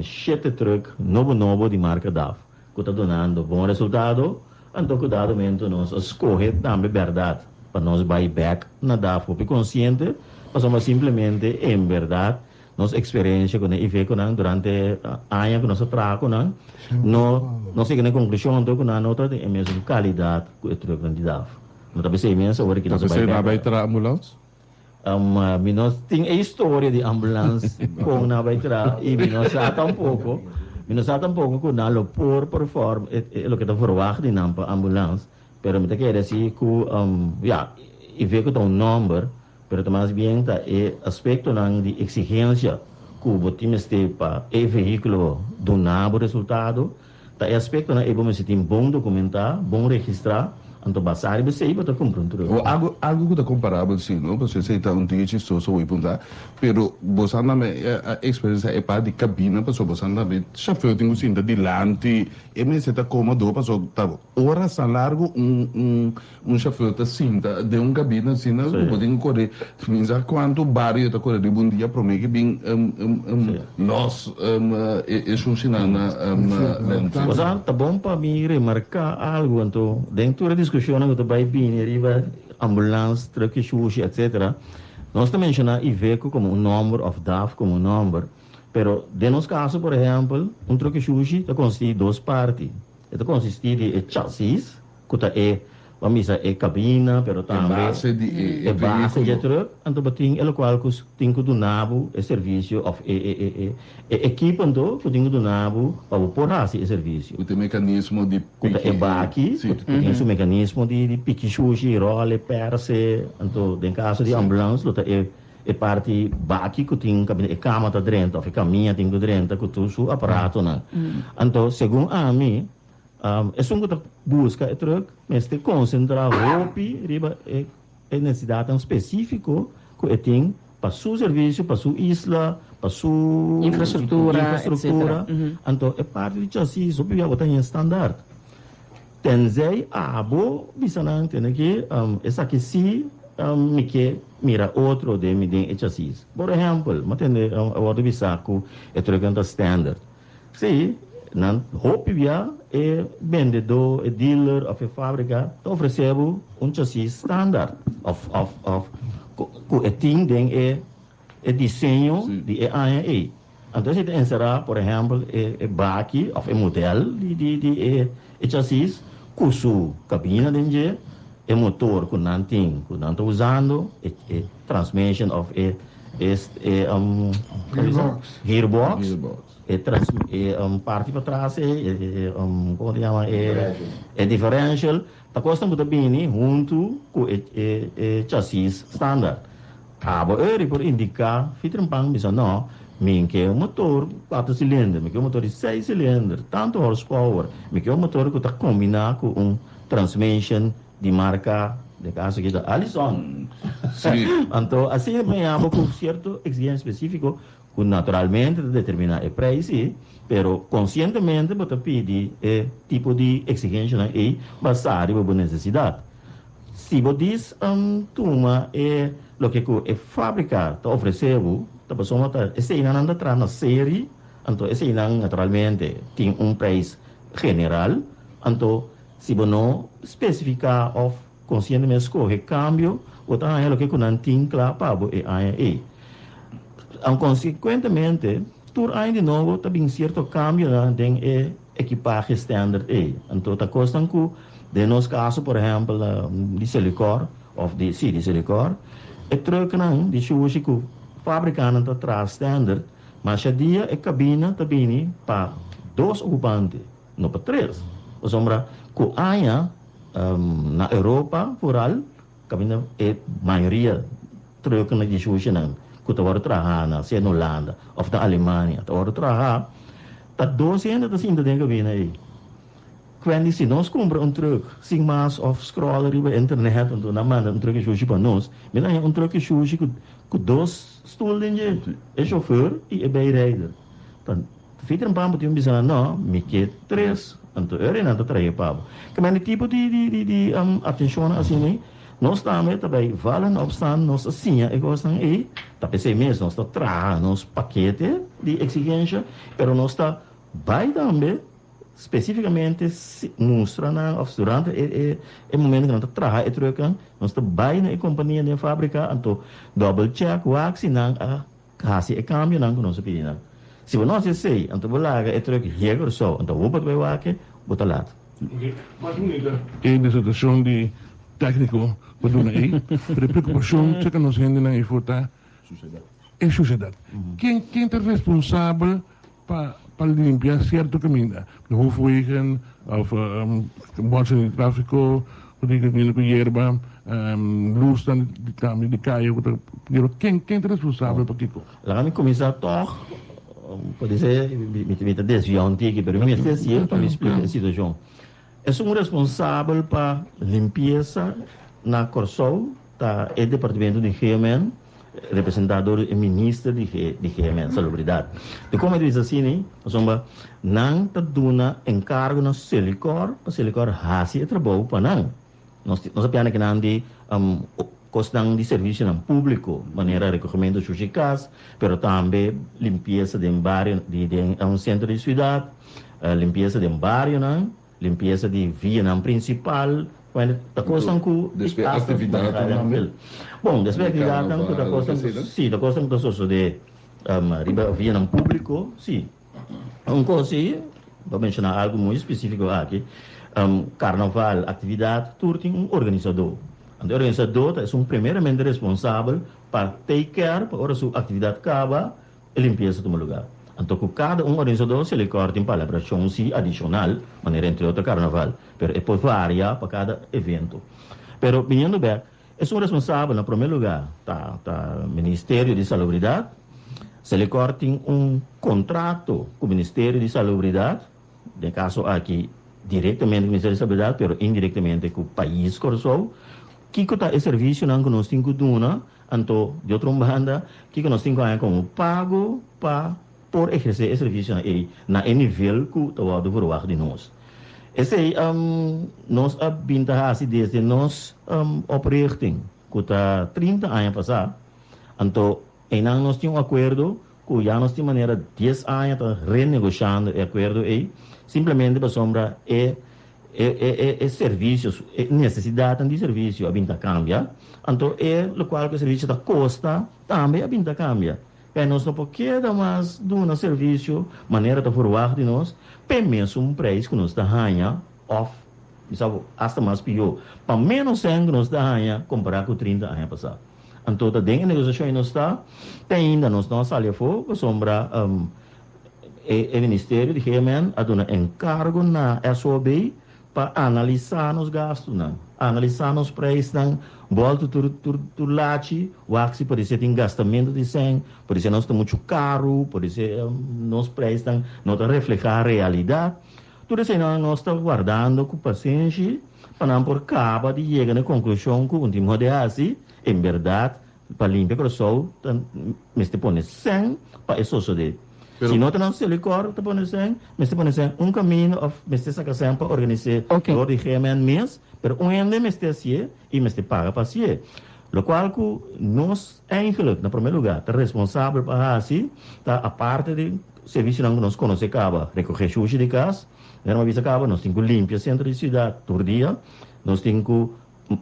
shete truck nobo nobo di marka Daf ku ta dunando bon resultado. Anto ku dado momento nos a skohe tambe bèrdat pa nos bai bèk na daf hopi konsiente, pasobra simplemente en bèrdat nos eksperensia ku nan Iveconan durante aña ku nos a traha ku nan no nos yega na e konklushon anto ku nan no ta den e mesun kalidat ku e trùknan di daf. No ta p'esei mes awor ki nos a Ta bai p'esei nan a bèk. bai traha ambulans? Mi no tin e historia di ambulans con nan a bay tra y mi no sa tampoco, mi no sa tampoco cu nan lo por perform e loke ta verwacht di nan pa ambulans, pero mi ta kere si cu ya, Iveco ta un nomber, pero ta mas bien ta e aspectonan di exigencia cu bo tin mester pa e vehiculo duna bo resultado. Ta e aspektonan ei bo mester tin bon dokumentá, bon registrá, anto basá riba esei bo ta kumpra un truk. O algu algu ku ta komparabel si no, pasobra esei ta un día chistoso wei punta, pero bo sa tambe a eksperensiá e part di kabina pasobra bo sa tambe shofèr tin ku sinta dilanti, e mester ta kómodo pasobra ta orasnan largu un un Un shofèr ta sinta den un kabina asina ku bo tin ku kore mi sa kuantu bario ta kore riba un dia promé ke bin lòs e shushinan na lèntfil. Osea, ta bon pa mi remarká algu anto den tur e diskushonnan ku ta bai bini riba ambulans, trùk di shushi, etsetera, nos ta menshoná Iveco komo un nòmber òf daf komo un nòmber, pero den nos kaso por ehèmpel un trùk di shushi ta konsistí di dos parti, e ta konsistí di e chasis, Ku ta e, ban bisa e kabina, pero tambe E base di e e base dje vehíkulo. trùk, anto bo tin e lokual ku tin ku duna bo e servisio òf e e e e e ekipo anto ku tin ku duna bo pa bo por hasi e servisio. Ku ta e mekanismo di Ku ta piki e baki, si. ku tin su mekanismo di di piki shushi, ròl e, pèrse, anto den kaso di ambulans lo ta e e parti baki ku tin kaminda e kama ta drenta òf e kamia tin ku drenta ku tur su aparatonan. Anto segun ami. Esun ku ta buska e trùk mester konsentrá hopi riba e nesesidatnan spesífiko ku e tin pa su servisio, pa su isla, pa su Infrastruktura, infrastruktura. Anto e parti di chasis hopi bia bo ta haña standaard. Tenzij abo bisa nan tene ki esaki si mi ke mira otro den mi den e chasis. Por ehèmpel, mi a tende a wòrdu bisá ku e trùknan ta standaard. Sí, nan hopi bia e bendedó, e dealer òf e fábrika ta ofresé bo un chasis standaard òf òf òf ku e tin den e e diseño di e aña ei. Anto esei ta enserá por ehèmpel e e baki òf e modèl di di di e e chasis ku su kabina den dje, e motor ku nan tin ku nan ta usando, e e transmission òf e e e gearbox. E trans e parti patras e e como ta yama e e differential ta cosnan cu ta bini hunto cu e e e chasis standaard. Abo eri por indica fitrempan bisa no mi ke un motor cuatro cilinder, mi ke un motor di seis cilinder, tanto horsepower, mi ke un motor cu ta combina cu un transmission di marca den caso aki ta Allison. Anto asina por yama cu cierto exigencia specifico Ku naturalmente ta determiná e preis sí, pero konsientemente bo ta pidi e tipo di eksigenshanan ei basá riba bo nesesidat. Si bo dis tuma e loke ku e fábrika ta ofresé bo, ta pasobra ta eseinan nan ta traha na seri, anto eseinan naturalmente tin un preis general, anto. Si bo no spesifiká òf konsientemente skohe kambio, bo ta haña loke ku nan tin kla pa bo e aña ei. Konsekuentemente, tur aña di nobo ta bin sierto kambionan den e ekipahe standard ei. Anto ta kosnan ku den nos kaso, por ehèmpel, di Selikor òf di, sí, di Selikor, e trùknan di shushi ku fábrikanan ta traha standard, masha dia e kabina ta bini pa dos okupante. No pa tres. Pasobra ku aña na Europa vooral kaminda e mayoria trucknan di shushinan ku ta wòrdu traha na sea na Hulanda òf na Alemania ta wòrdu traha, ta dos hende ta sinta den kabina ei. Kwendi si nos kumpra un truck sin mas òf scroll riba internet anto nan manda un truck di shushi pa nos, mi ta haña un truck di shushi ku dos stul den dje, e shofèr i e bijrijder. Ta Fitr en pambo tin un bisa nan, no, mi ke tres, anto e ora nan ta trae pa bo. Kemende tipo di di di di atenshonnan asina ei, nos tambe ta bai val en opstaan, nos ta siña e kosnan ei, ta p'esei mes nos ta traha nos pakete di eksigensha, pero nos ta bai tambe spesifikamente mustra nan òf durante e e e momento ku nan ta traha e trùknan, nos ta bai na e kompania den fábrika anto dòbel chèk wak si nan a Hasi e kambionan ku nos a pidi nan. Si bo no hasi esei, anto bo laga e trùk hia Kòrsou, anto awor bo ta bai wak, bo ta lat. Mas bunita e disertashon di tèkniko pa duna ei, pero e preokupashon serka nos hendenan ei for ta e shushedat. Ken ken ta responsabel pa pa limpia sierto kaminda? De hoofdwegen òf bòrchi di tráfiko ku tin kaminda ku yerba, lusnan di tambe di kaya ku ta yerba. Ken ken ta responsabel pa kiko? Laga mi kuminsá tòg, podisé mi ta desviá un tiki, pero mi mester hasié pa mi splika e situashon. Esun responsabel pa limpiesa na Kòrsou ta e departamento di GMN, representá dor di e minister di di GMN, Salubridat. Dikon mi ta bisa asina? Pasobra nan ta duna enkargo na Selikor pa Selikor hasi e trabou pa nan. Nos nos a pianda kinan di kosnan di servisionan públiko, manera rekogementu shushi kas, pero tambe limpiesa den bario di den sentro di siudat, limpiesa den barionan. Limpiesa di vianan principal, bueno, ta cosnan cu Despues actividadnan tambe? Bon, despues actividadnan cu ta cosnan cu, si, ta cosnan cu ta sosode riba vianan publico, si. Un cos si, bo a menciona algo muy specifico aki, carnaval, actividad, tur tin un organisador. Anto e organisador ta esun primeramente responsabel pa take care pa ora su actividad caba, E limpiesa tuma lugá. Anto ku kada un organisadó Selikor tin palabrashon si adishonal, manera entre otro karnaval, pero e por varia pa kada evento. Pero biniendo bèk, esun responsabel na promé lugá ta ta Ministerio di Salubridat. Selikor tin un kontrato ku Ministerio di Salubridat, den kaso aki direktamente ku Ministerio di Salubridat pero indirektamente ku Pais Kòrsou. Kiko ta e servisionan ku nos tin ku duna? Anto, di otro un banda, kiko nos tin ku haña komo pago pa por ehersé e servisionan ei na e nivel ku ta wòrdu verwagt di nos? Esei nos a bin ta hasi desde nos oprichting, ku ta 30 aña pasá. Anto, einan nos tin un akuerdo ku ya nos tin manera dies aña ta renegoshando e akuerdo ei, simplemente pasobra e E e e servisio, e nesesidatnan di servisio a bin ta kambia, anto e lokual ku e servisio ta kosta tambe a bin ta kambia. P'e nos no por keda mas duna servisio manera ta verwagt di nos p'e mesun preis ku nos ta haña òf bisa bo asta mas pió, pa ménos sèn ku nos ta haña kompará ku 30 aña pasá. Anto ta den e negosiashon ei nos ta, te ainda nos no a sali afó pasobra E ministerio di GMN a duna enkargo na SOB pa analisá nos gastunan, analisá nos preisnan, bòltu tur tur tur lachi, wak si podisé tin gastamentu di sèn, podisé nos ta muchu karu, podisé nos preisnan no ta reflehá realidat. Tur eseinan nos ta wardando ku pasenshi pa nan por kaba di yega na e konklushon ku un tin mihó di hasi, en bèrdat Pa limpia Kòrsou ta mester pone sèn pa e sosodé. Si no ta nan Selikor ta pone sèn, mester pone sèn un kaminda òf mester saka sèn pa organis'é dor di GMN mes, pero un hende mester hasié i mester paga pa hasié. Lokual ku nos eigenlik na promé lugá ta responsabel pa hasi ta aparte di servisionan ku nos konosé kaba, rekohé shushi di kas. Manera mi a bisa caba, nos tin cu limpia centro di ciudad tur dia, nos tin cu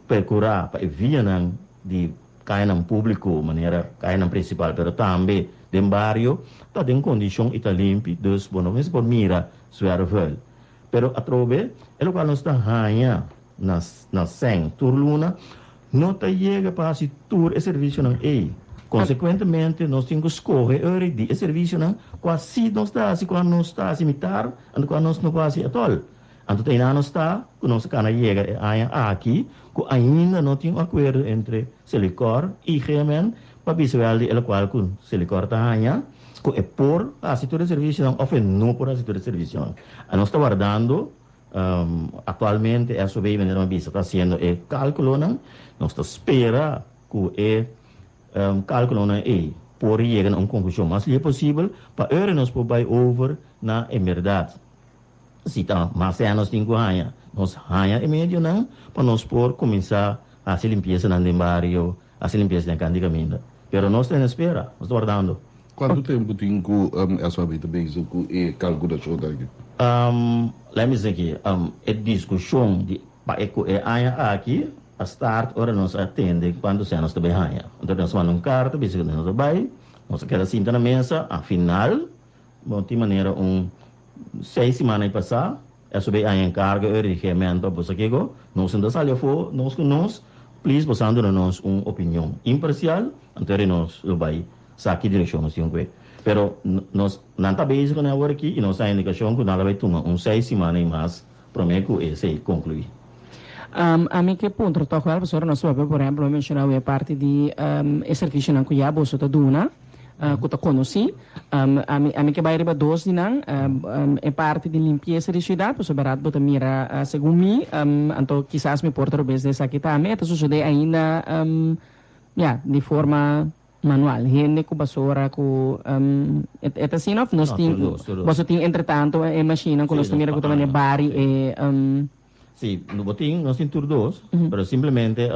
percura pa e vianan di cayanan publico, manera cayanan principal, pero tambe den bario, ta den condicion y ta limpi, dus bo no mester por mira zwerfvuil. Pero atrobe, e locual nos ta haña na na sèn tur luna, no ta yega pa hasi tur e servisionan ei. Konsekuentemente, nos tin ku skohe ori di e servisionan kua sí nos ta hasi, kua nos ta hasi mitar, anto kua nos no por hasi atòl. Anto ta einan nos ta ku nos a kana yega e aña aki ku ainda no tin un akuerdo entre Selikor i GMN pa bisa wèl di e lokual ku Selikor ta haña ku e por hasi tur e servisionan òf e no por hasi tur e servisionan. Nos ta wardando Actualmente SOB manera mi a bisa ta haciendo e calculonan. Nos ta spera cu e calculonan ey por yega na un conclusion mas lihe posibel pa ora nos por bay over na e berdad. Si ta mas aña nos tin cu haña, nos haña e medionan pa nos por cuminsa haci limpiezanan den bario, haci limpieza den kant di caminda. Pero nos ta en espera, nos ta wardando. Cuanto tempo tin cu SOAB ta bezig cu e calculacion aki? Laat mi seki, e discusion di pa e cu e aña aki a start ora nos a tende cuanto sea nos ta bay haña. Entonces nos a manda un carta bisa cu nos ta bay, nos a keda sinta na mesa, a final, bon tin manera un seis siman ay pasa, SOB a encarga e regimento pa boso kico, nos no ta sali afo, nos cu nos, please boso a duna nos un opinion imparcial, anto eri nos lo bay sa ki direccion nos tin cu e. Pero nos, nan ta bezig cu nan awor aki y nos a indicacion cu nan lo bay tuma un seis simana y mas prome cu esey conclui. Ami ke puntra toch wel, pasobra nos papia por ehemplo, mi menciona awe parti di e servicionan cu ya boso ta duna, cu ta conoci. Ami ami ke bai riba dos di nan, e parti di limpiesa di ciudad, pasobra berat bo ta mira segun mi, anto kisas mi por ta robes den esaki tambe, e ta sucede ainda ya, di forma manual. Hende cu basora cu e ta asina of nos tin, boso tin entretanto e mashinnan cu nos ta mira cu ta manera bari e. Sí, no bo tin, nos tin tur dos, pero simplemente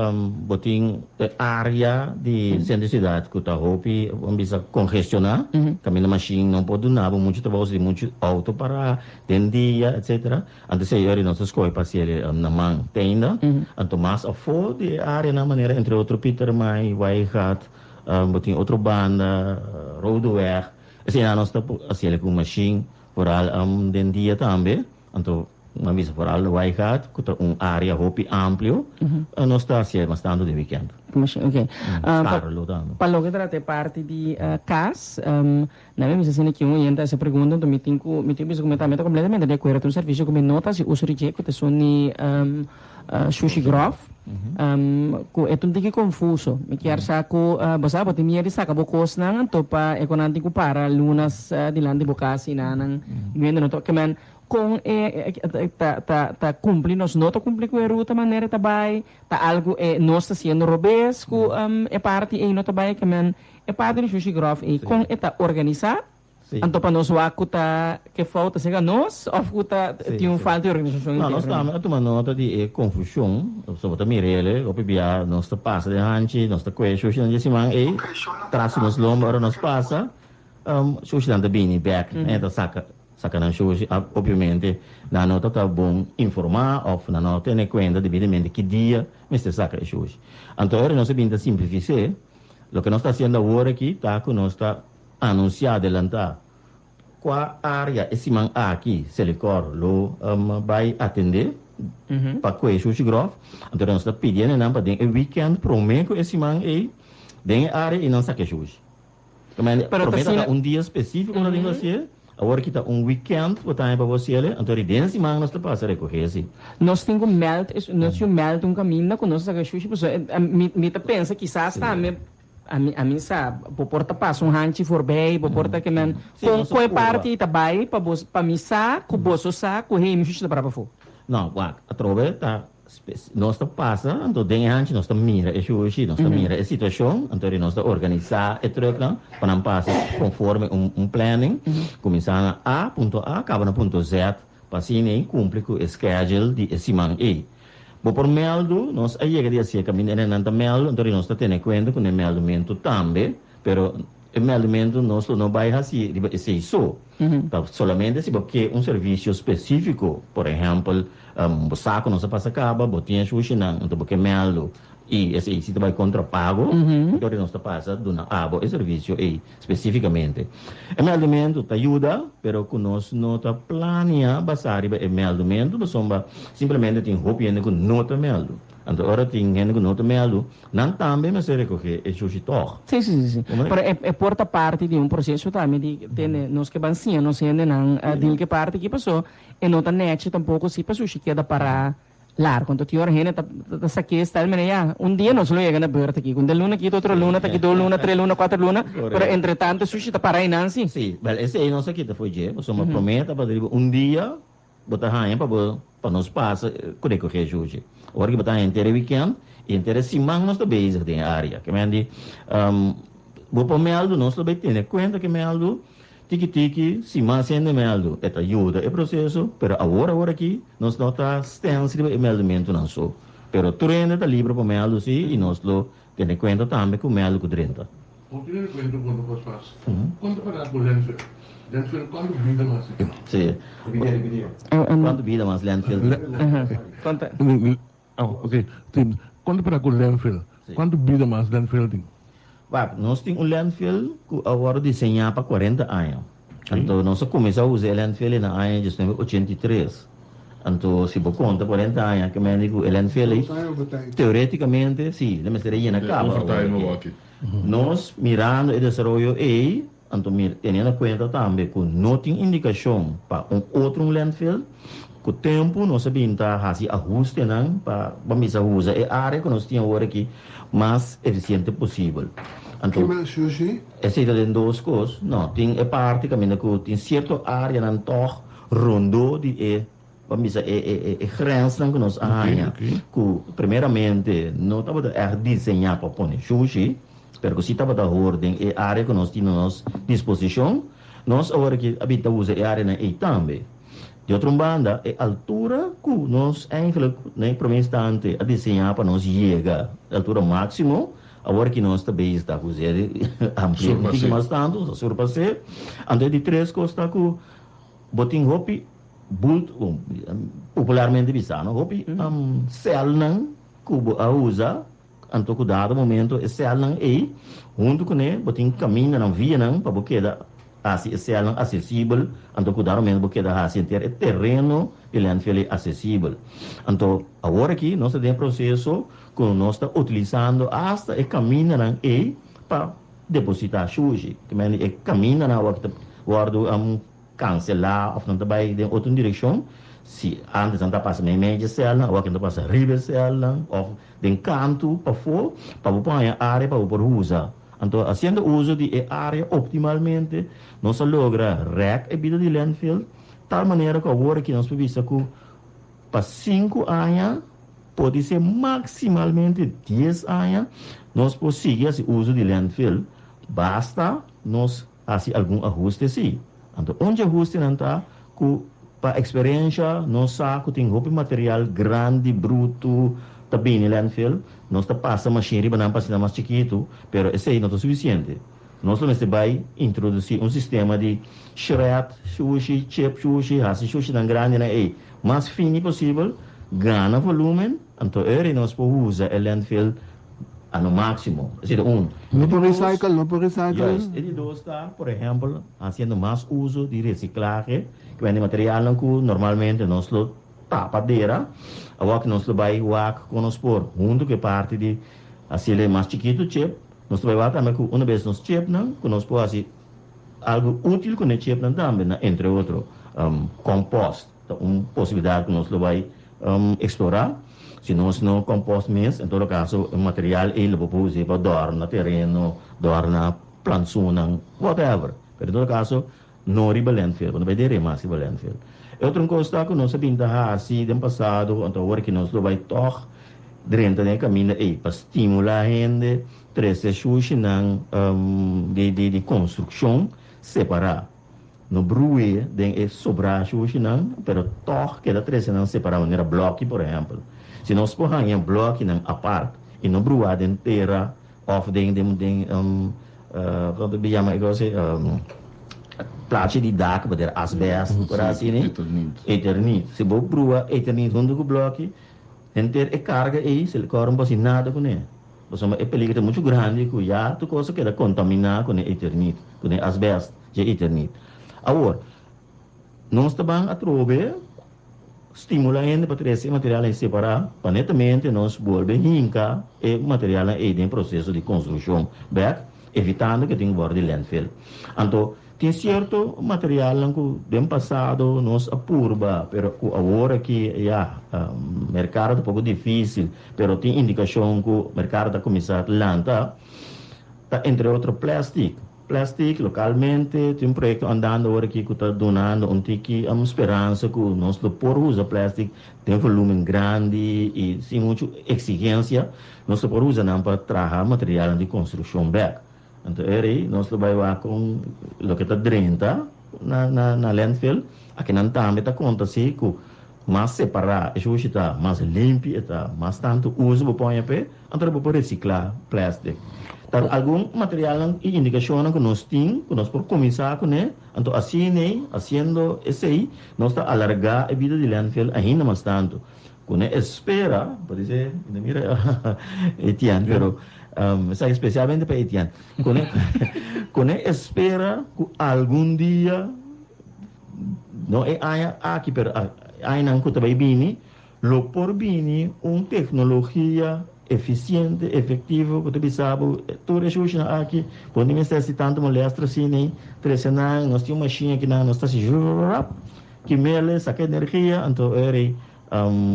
bo tin e área di sentro di siudat ku ta hopi, bo bisa, kongestioná, kaminda mashin no por duna bo muchu trabou, si tin muchu outo pará den dia, etsetera. Anto esei ora nos ta skohe pa hasi el na man te ainda. Anto mas afó di e áreanan manera entre otro Pietermaai, Waaigat, bo tin otro banda, Rodeweg, eseinan nos ta hasi el ku mashin, foral den dia tambe. Anto nan bisa foral de Waaigat ku ta un área hopi amplio, nos ta hasié mas tantu den wikènt. Ok. Scharrelo tambe. Pa loke trata e parti di kas, nan mi bisa asina ki un oyente hasi e pregunta, anto mi tin ku mi tin ku bisa ku mi tambe ta kompletamente di akuerdo. Ta un servisio ku mi no ta hasi uso di dje, ku ta esun di shushi gròf, ku e ta un tiki konfuso. Mi kier sa ku bo sa bo tin miedu di saka bo kosnan, anto pa e ku nan tin ku para lunas dilanti bo kas i nan nan wende no ta ke men Kon e ta ta ta kumpli nos no ta kumpli ku e ruta manera e ta bai ta algu e nos ta siendo robes ku e parti ei no ta bai ke men e parti di shushi grof ei kon e ta organisa anto pa nos wak ku ta ke fout ta sega nos of ku ta tin un falta di organisashon No, nos interno. tambe a tuma nota di e konfushon pasobra bo ta mira el hopi bia nos ta pasa den hanchi nos ta kue shushinan di e siman ei tras di nos lomba ora nos pasa shushinan ta bini bek e ta saka Saca nan shushi, obviamente nan no ta ta bon informa of nan no tene cuenta debidamente ki dia mester saca e shushi. Anto ora nos a bin ta simplifice, loke nos ta haciendo awor aki ta cu nos ta anuncia adelanta cua area e siman aki Selikor lo bay atende pa cue shushi grof. Anto ora nos ta pidiendo nan pa den e weekend prome cu e siman ey den e area y nan saca e shushi. Pero ta Promé ta asina. un dia spesífiko nos tin ku hasié, awor ki ta un wikènt bo ta haña pa bo hasié, anto ri den siman nos ta pasa rekohé si. Nos tin ku mèld, nos tin ku mèld un kaminda ku nos a saka shushi, pasobra mi mi ta pensa kisas tambe, ami ami sa, bo por ta pasa un hanchi forbei, bo por ta ke men, Sí, kon nos a kon e purba. parti ta bai pa bo pa mi sa ku boso sa ku hey mi shushi ta para pafó. No, wak, atrobe ta Nos ta pasa, anto den e hanchi nos ta mira e shushi, nos ta mira e situashon, anto nos ta organisá e trùknan pa nan pasa konforme un un planning, kuminsá na A, punto A, kaba na punto Z, pa asina ei kumpli ku e schedule di e siman ei. Bo por mèldu, nos a yega di hasié kaminda e nan ta mèldu, anto nos ta tene kuenta ku nan mèldumentu tambe, pero. E meldamentu nos lo no bai hasi riba esei so. Ta solamente si bo ke un servisio spesífiko, por ehèmpel, bo sa ku nos a pasa kaba, bo tin e shushinan, anto bo ke mèldu i esei si ta bai kontra pago, anto nos ta pasa duna abo e servisio ei spesífikamente. E mèldumentu ta yuda, pero ku nos no ta plania basá riba e mèldumentu pasobra simplemente tin hopi hende ku no ta mèldu. Anto ora tin hende ku no ta mèldu, nan tambe mester rekohé e shushi tòg. Sí, sí, sí, sí. Pero e e por ta parti di un proseso tambe di tende nos ke ban siña nos hendenan dil ke parti aki paso e no ta nèchi tampoko si pa sushi keda pará largu. Anto tin ora hende ta ta sak'é stèl mene ya un dia nos lo yega na beurt aki. Ku den luna aki ta otro luna ta aki dos luna, tres luna, kuater luna, pero entretanto e sushi ta pará einan sí. Sí, bèl esei nos a kita for dje pasobra promé tabata riba un dia. Bo ta haña pa bo pa nos pasa ku rekohé shushi. Ora ki bo ta haña henter e wikènt i henter e siman nos ta bezig den e área. Ke men di, bo por mèldu, nos lo bai tene kuenta ku e mèldu tiki tiki, si mas hende mèldu e ta yuda e proseso, pero awor awor aki nos no ta stèns riba e mèldumentunan so. Pero tur hende ta libre pa mèldu si i nos lo Tene kuenta tambe ku mèldu ku drenta. Bo tene kuenta ku no pas pas. Konta pa nan ku landfill. Landfill kuantu bida mas e tin? Si. Kuantu bida mas landfill tin? Konta. Oh, ok. Konta pa nan ku landfill. Kuantu bida mas landfill tin? Wak, nos tin un landfill ku a wòrdu diseñá pa kuarenta aña. Anto nos a kuminsá usa e landfill na aña 1983. Anto si bo konta 40 aña ke mende ku e landfill ei, teoretikamente si, lo mester a yena kaba awor aki. Nos mirando e desaroyo ei, anto teniendo kuenta tambe ku no tin indikashon pa un otro un landfill, ku tempu nos a bin ta hasi ahustenan pa ban bisa usa e área ku nos tin awor aki mas efisiente posibel. Anto. Kima shushi? Esei ta den dos kos. No, tin e parti kaminda ku tin sierto áreanan tòg rondó di e, ban bisa, e e e e grensnan ku nos a haña, ku primeramente no tabata ègt diseñá pa pone shushi, pero ku sí tabata hor den e área ku nos tin na nos disposishon. Nos awor aki a bin ta usa e áreanan ei tambe. Di otro un banda, e altura ku nos eigenlijk na e promé instante a diseñá pa nos yega e altura máksimo, awor ki nos ta bezig ta ku zere amplia un tiki mas tantu, nos a surpas'é. Anto e di tres kos ta ku bo tin hopi bult, popularmente bisá, no, hopi sèlnan ku bo a usa. Anto ku dado momento e sèlnan ei, huntu kuné bo tin kamindanan, vianan, pa bo keda hasi e sèlnan asesibel, anto ku dado momento bo keda hasi henter e tereno di landfill ei asesibel. Anto awor aki nos ta den e proseso ku nos ta utilisando asta e kamindanan ei pa depositá shushi. Ke mende e kamindanan awor ta wòrdu Cancelá of nan ta bai den otro direccion, si antes nan ta pasa meimei dje celnan, awor nan ta pasa riba e celnan of den cantu pafó pa bo por haña area pa bo por usa. Anto haciendo uso di e area optimalmente nos a logra rek e bida di landfill tal manera cu awor aki nos por bisa cu pa sinku aña, podise maximalmente dies aña nos por sigui haci uso di landfill basta nos Hasi algun ahuste sí. Anto un dje ahustenan ta ku pa eksperensha nos sa ku tin hopi material grandi, brutu, ta bini landfill. Nos ta pasa mashin riba nan pa asina mas chikitu, pero esei no ta sufisiente. Nos lo mester bai introdusí un sistema di shred shushi, chip shushi, hasi shushinan grandinan ei mas fini posibel, gana volúmen, anto eri nos por usa e landfill A no máximo. Esei ta un. No por recycle, no por recycle. Juist. E di dos ta, por ehempel, haciendo mas uso di reciclahe, ki bende materialnan cu normalmente nos lo tapa dera, awor cu nos lo bay wak con nos por, hunto cu e parti di haciele mas chikito chip, nos ta bay wak tambe cu una bes nos chipnan, cu nos por haci algo util cu ne chipnan tambe, na entre otro, compost. Ta un posibilidad cu nos lo bay explora. Si nos no compost mes, en todo caso e material ey lo bo por usa pa dorna tereno, dorna plantsoennan, whatever. Pero en todo caso no riba landfill, bo no bay dere mas riba landfill. E otro cos ta cu nos a bin ta haci den pasado, anto awor ki nos lo bay tog drenta den e caminda ey pa stimula hende trece shushinan di construccion separa. No brui den e sobrá shushinan, pero tòg keda trese nan separá manera blòki, por ehèmpel. Si nos por haña blòkinan apart i no bruá den tera òf den den den. Kon ta yama e kos ei? Plachi di dak, bo ta asbest, por asina. Eternit. Si bo brua eternit huntu ku bloki, henter e karga ei, Selikor no por hasi nada kuné. Pasobra e peligro ta muchu grandi ku ya tur kos a keda kontaminá ku e eternit, ku e asbest dje eternit. Awor, nos ta ban atrobe stimulá hende pa trese e materialnan ei separá, pa netamente nos bolbe hinka e materialnan ei den proseso di konstrukshon bèk, evitando ku e tin ku wòrdu di landfill. Anto, tin sierto materialnan ku den pasado nos a purba, pero ku awor aki ya, merkado ta poko difísil, pero tin indikashon ku merkado ta kuminsá lanta, ta entre otro plèstik. Plastic, localmente tin un proyecto andando awor aki cu ta dunando un tiki speransa cu nos lo por usa plastic den volumen grandi y sin mucho exigencia nos lo por usa nan pa traha materialnan di construccion bek. Anto eri nos lo bay wak con loke ta drenta na na landfill, akinan tambe ta conta si cu mas separa e shushi ta, mas limpi e ta, mas tanto uso bo poña p'e, anto bo por recicla plastic. Ta algun materialnan y indicacionnan cu nos tin, cu nos por cuminsa cune, anto asina, haciendo esey, nos ta alarga e bida di landfill ainda mas tanto. Cune espera, por dice, mi ta mira Etienne, pero esaki specialmente pa Etienne, cune, cune espera cu algun dia, No e aña aki pero añanan ku ta bai bini lo por bini un teknologia efisiente, efektivo ku ta bisa bo tur e shushinan aki bo no mester hasi tantu molèster asina ei, trese nan, nos tin un mashin akinan nos ta hasi zjrrap kimele saka energia anto ora ei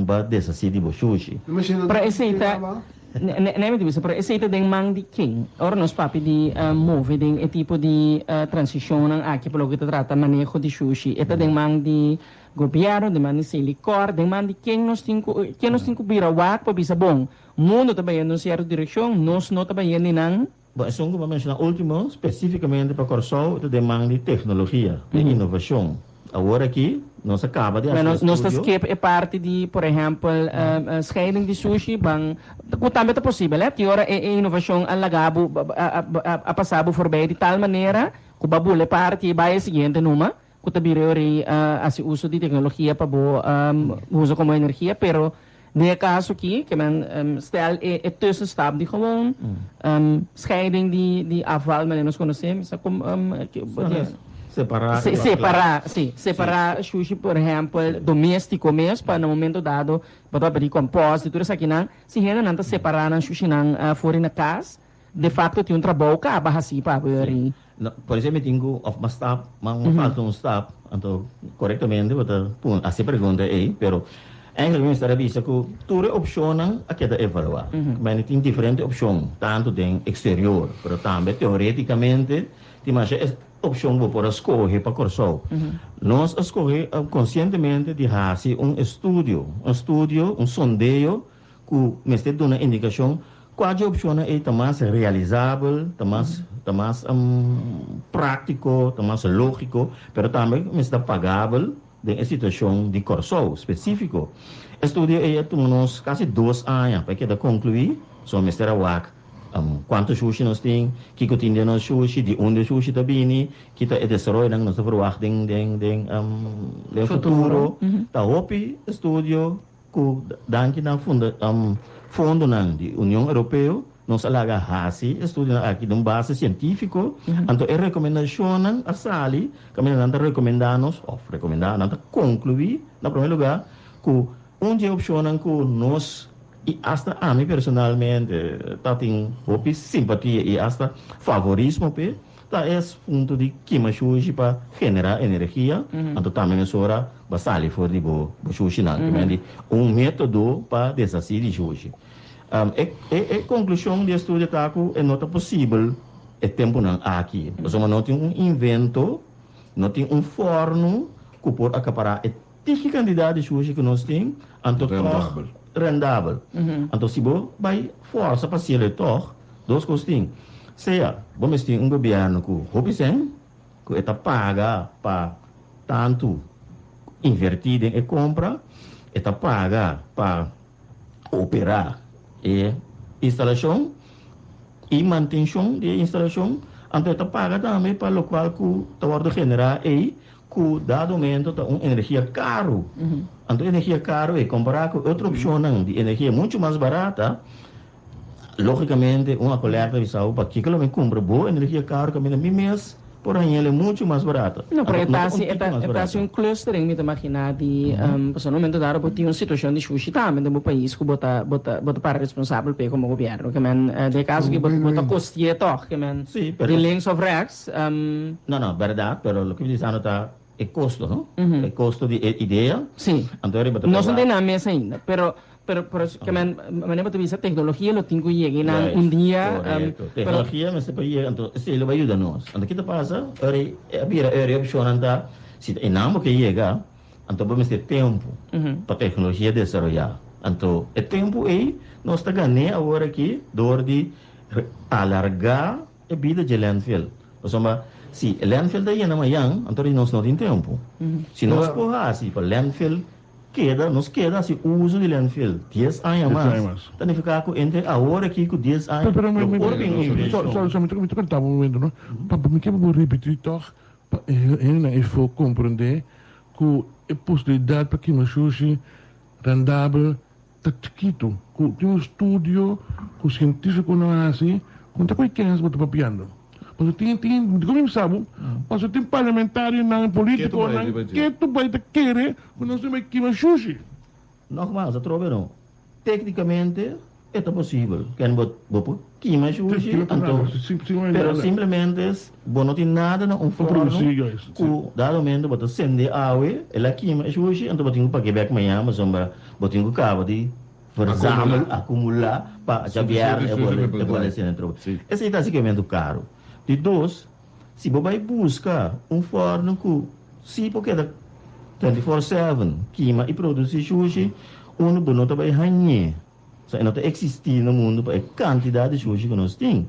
Ba deshasí di bo shushi. Pero esei ta, ne mi ta bisa, pero esei ta den man di ken? Ora nos papia di move den e tipo di transishonnan aki pa loke ta trata maneho di shushi, e ta den man di gobièrnu, den man di Selikor, den man di ken nos tin ku, ken nos tin ku bira wak pa bisa bon, mundo ta bayendo un sierto direkshon, nos no ta bayendo einan. Bon, esun ku bo a menshoná último, spesífikamente pa Kòrsou, ta den man di teknologia, di inovashon. Awor aki nos a kaba di hasi e Nos ta estudio. skip e parti di, por ehèmpel, scheiding di sushi, ban, ku tambe ta posibel, eh. Tin ora e inovashon a laga bo, a pasa bo forbei di tal manera ku bo a bula e parti i bai e siguiente numa, ku ta bira e ora ei hasi uso di teknologia pa bo usa komo energia, pero Den e kaso aki, ke men stel e e tussenstap di gewoon scheiding di di afval manera nos konosé, mi sa kom Separá. Separá, si. Separá shushi por ehèmpel doméstiko mes pa na momento dado bo ta papia di kòmpòst di tur esakinan, si hendenan ta separá nan shushinan for di na kas, de fakto tin un trabou kaba hasí pa bo ri. No, por eso mi tin ku of mas stap, ma falta un stap, anto korektamente bo ta pun hasi e pregunta ei, pero eigenlijk mi mester a bisa ku tur e opshonnan a keda evaluá. Mene tin diferente opshon, tantu den eksterior, pero tambe teoretikamente tin masha opshon ku bo por a skohe pa Kòrsou. Nos a skohe konsientemente di hasi un estudio, un estudio, un sondeo ku mester duna indikashon kua dje opshonnan ei ta mas realisabel, ta mas ta mas práktiko, ta mas lógiko, pero tambe mester ta pagabel den e situashon di Kòrsou spesífiko. E studio ei a tuma nos kasi dos aña pa e keda konkluí, so mester a wak kuantu shushi nos tin, kiko tin den nos shushi, di unda e shushi ta bini, ki ta e desaroyonan ku nos ta ferwagt den den den den futuro. Ta hopi estudio Ku danki na fondonan di Union Europeo nos a laga hasi e estudionan aki den un base sientífiko, anto e rekomendashonnan a sali kaminda nan ta rekomendá nos, òf rekomendá, nan ta konkluí na promé lugá ku un di e opshonnan ku nos i asta ami personalmente ta tin hopi simpatia i asta favorismo p'e, Ta es punto di kima shushi pa generá energia, anto tambe mesora bo a sali for di bo shushinan. Ke men di un método pa deshasí di shushi. E e konklushon di e studio ta ku e no ta posibel e tempunan aki, pasobra no tin un invento, no tin un fòrnu ku por akapará e tiki kantidat di shushi ku nos tin, anto tòg rendabel. Anto si bo bai fòrsa pa hasiel e tòg, Dos kos tin, sea bo mester tin un gobièrnu ku hopi sèn ku e ta paga pa tantu invertí den e kompra, e ta paga pa operá e instalashon i mantenshon di e instalashon. Anto e ta paga tambe pa lokual ku ta wòrdu generá ei, ku dado momento ta un energia karu. Anto energia karu ei kompará ku otro opshonnan di energia muchu mas barata, lógikamente un Aqualectra ta bisa bo pakiko lo mi kumpra bo energia karu kaminda mi mes por hañ'el muchu mas barata. No, pero e Anto ta no ta un hasi, e tiki ta, mas e ta hasi barata. un clustering, mi ta imaginá, di, pasobra na momento dado bo tin un situashon di shushi tambe den bo pais ku bo ta, bo ta, bo ta para responsabel p'e komo gobièrnu. Ke men, den e kaso aki bo, bo ta kosti'é tòg, ke men, Sí, pero di links òf rèks. No, no, bèrdat, pero loke mi ta bisando ta e kosto, no? E kosto di e idea. Sí. Anto riba ta Nos no proba. tin nan mes ainda, pero, pero, pero, ke men, manera bo ta bisa, teknologia lo tin ku yega einan Juist, un dia, korekto. pero. Teknologia mester por yega, anto esei lo bai yuda nos. Anto ki ta pasa? Ora e a bira ora e opshonnan ta, si ta einan bo ke yega, anto bo mester tempu pa teknologia desaroyá. Anto e tempu ei nos ta gan'é awor aki dor di alargá E bida dje landfill. Pasobra si e landfill ta yena mayan, anto di nos no tin tempu. Si nos por hasi pa landfill keda, nos keda hasi uso di landfill dies aña mas, ta nifiká ku entre awor aki ku dies aña Pero lo por bin un invershon. Sorry, sorry, mi ta kortá bo un momento no. Pa mi ke pa bo ripití tòg pa e hendenan efo komprendé ku e posibilidat pa kima shushi rendabel Ta chikitu ku tin un studio ku sientifikonan a hasi ku no ta koe kens bo ta papiando. Pasobra tin tin dikon mi bisa bo? Pasobra tin parlamentarionan, politikonan ketu bai ta kere ku nos tin bai kima shushi. Nogmaals, atrobe no. Teknikamente e ta posibel. Ken bo bo por kima shushi anto pero simplemente bo no tin nada na un forno ku dado momento bo ta sende awe el a kima e shushi anto bo tin ku pag'e bek mañana pasobra bo tin ku kaba di verzamel, akumulá pa djabièrnè e bole e bole sende atrobe. Esei ta asikamentu karu. Di dos, si bo bai buska un forno ku si por keda 24/7 kima i produsí shushi, unu bo no ta bai hañ'é. Osea, e no ta eksistí na mundu pa e kantidat di shushi ku nos tin.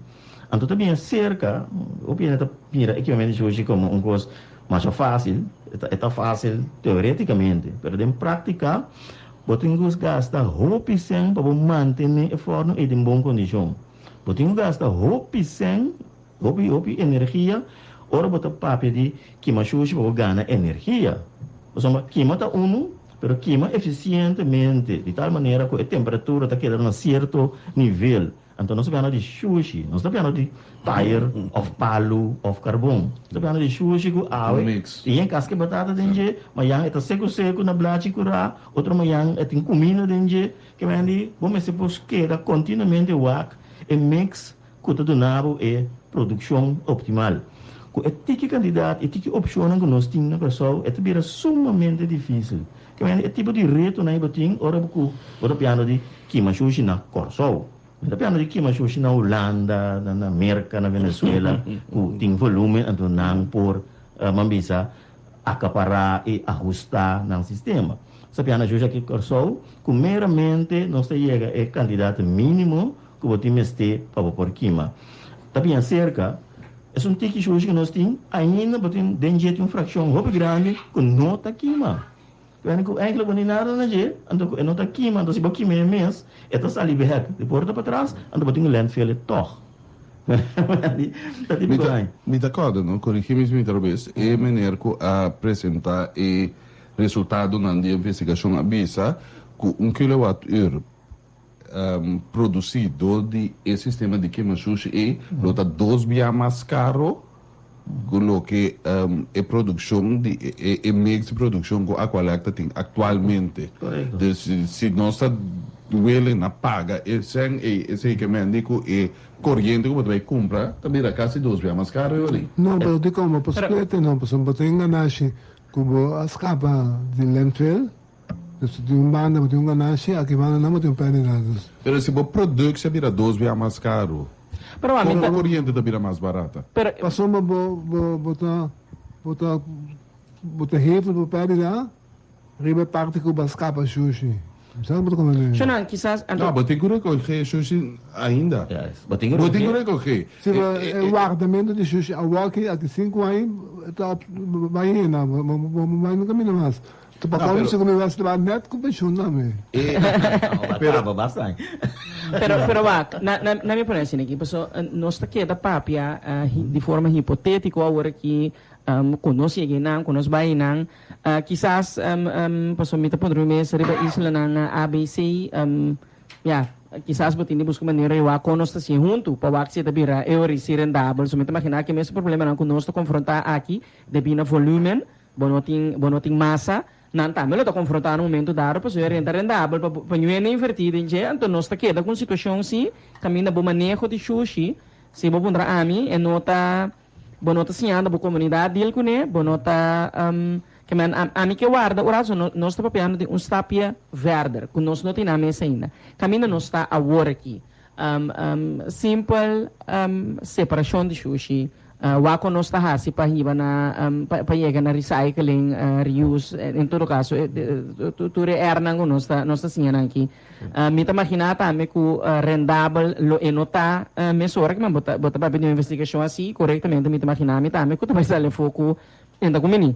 Anto ta bini aserka, hopi hende ta mira e kimamentu di shushi komo un kos masha fásil. E ta fásil teorétikamente, pero den práktika bo tin ku gasta hopi sèn pa bo mantené e fòrnu ei den bon kondishon. Bo tin ku gasta hopi sèn, hopi hopi energia ora bo ta papia di kima shushi pa bo gana energia. Pasobra kima ta unu, pero kima efisientemente di tal manera ku e temperatura ta keda na sierto nivel. Anto nos ta piano di shushi, nos ta piano di tayer òf palu òf karbon. Nos ta piano di shushi ku awe i yen kaska batata den dje, mayan e ta seku seku na blachi kurá, otro mayan e tin kuminda den dje. Ke men di bo mester por keda kontinuamente wak e mix ku ta duna bo e produkshon optimal. Ku e tiki kantidat i tiki opshonnan ku nos tin na Kòrsou e ta bira sumamente difísil. Ke men di e tipo di retonan ei bo tin ora bo ku bo ta piano di kima shushi na Kòrsou. Mi ta piano di kima shushi na Hulanda, na Merka, na Venezuela ku tin volumen anto nan por man bisa akapará i ahustá nan sistema. Nos ta piano shushi aki Kòrsou ku meramente nos ta yega e kantidat mínimo ku bo tin mester pa bo por kima. Ta bien serka, esun tiki shushi ku nos tin, ainda bo tin den dje tin un frakshon hopi grandi ku no ta kima. Kende ku enkele bo ni nada na dje, anto ku e no ta kima, anto si bo kima e mes, e ta sali bek di porta patras, anto bo tin ku landfill e tòg. Ta tipo ku ai. Mi ta kòrda, no? Korigí mi si mi ta robes, e meneer ku a presentá e resultadonan di e investigashon a bisa ku un kilowatt uur produsí dor di e sistema di kema shushi ei lo ta dos bia mas karo ku loke e produkshon di e mix di produkshon ku Aqualectra tin aktualmente. Dus si nos ta willing na paga e sèn ei, esei ke mende ku e koriente ku bo ta bai kumpra ta bira kasi dos bia mas karo yori. No, pero dikon bo por split e no? Pasobra bo tin ganashi ku bo a skapa di landfill. Dus di un banda bo tin un ganashi, aki banda nan bo tin un pèrdida. Dus. Pero si bo productie a bira dos bia mas karu, Pero ami kon ta. bo koriente ta bira mas barata? Pero. Pasobra bo bo bo ta bo ta bo ta hevel bo pèrdida riba e parti ku bo a skapa shushi. Sa bo ta komprende? Shonan, kisas anto. No, bo tin ku rekoge shushi ainda. Yes, bo tin ku Bo tin ku rekoge. rekoge. Si bo e wardamentu di shushi awor aki sinku aña ta op bai hena bo bo bo bai no kaminda mas. Tu pa No, como pero si mi was trabaha net cu pensioen tambe. e pero Pero basta. Pero, pero wak, na, na, na mi pone asina aki, paso nos ta keda papia di forma hipotétiko awor aki, ku nos yega einan, ku nos bai einan, kisas, paso mi ta puntra mi mes riba islanan ABC, ya, kisas bo tin di buska manera di wak kon nos ta hasié huntu pa wak si e ta bira e ora si rendabel. So mi ta imaginá ku e mesun problemanan ku nos ta konfrontá aki debí na volúmen, bo no tin, bo no tin masa, Nan tambe lo ta konfrontá na un momentu dado pasobra e renta rendabel pa pa ñu hende invertí den dje, anto nos ta keda ku un situashon si kaminda bo maneho di shushi, si bo puntra ami, e no ta bo no ta siñando bo komunidat deal kuné, bo no ta ke men ami ke warda un rato nos ta papiando di un stapje verder ku nos no tin nan mes ainda, kaminda nos ta awor aki. Simpel separashon di shushi. Wak ku nos ta hasi pa hiba na pa yega na recycling, reuse, en todo kaso tur e R'nan ku nos ta nos ta siña nan aki. Mi ta maginá tambe ku rendabel lo e no ta mesora kiman bo ta bo ta papia di un investigashon asi korektamente mi ta maginá mi tambe ku ta bai sali afó ku e no ta kumbiní.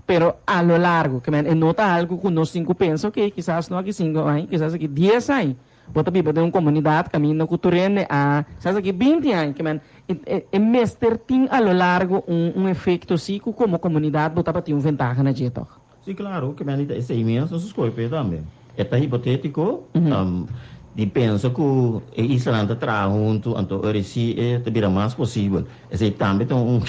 Pero a lo largo kiman e no ta algu ku nos tin ku pensa oke kisas no aki sinku aña kisas aki dies aña. Bo ta biba den un komunidat kaminda ku tur hende a sa esaki 20 aña ke men e mester tin a lo largo un un efekto si ku komo komunidat bo tabatin un ventaha na dje tòg. Si klaro ke men ta esei mes nos a skohe p'e tambe. E ta hipotétiko di pensa ku e islanan ta traha huntu anto ora si e ta bira mas posibel. Esei tambe ta un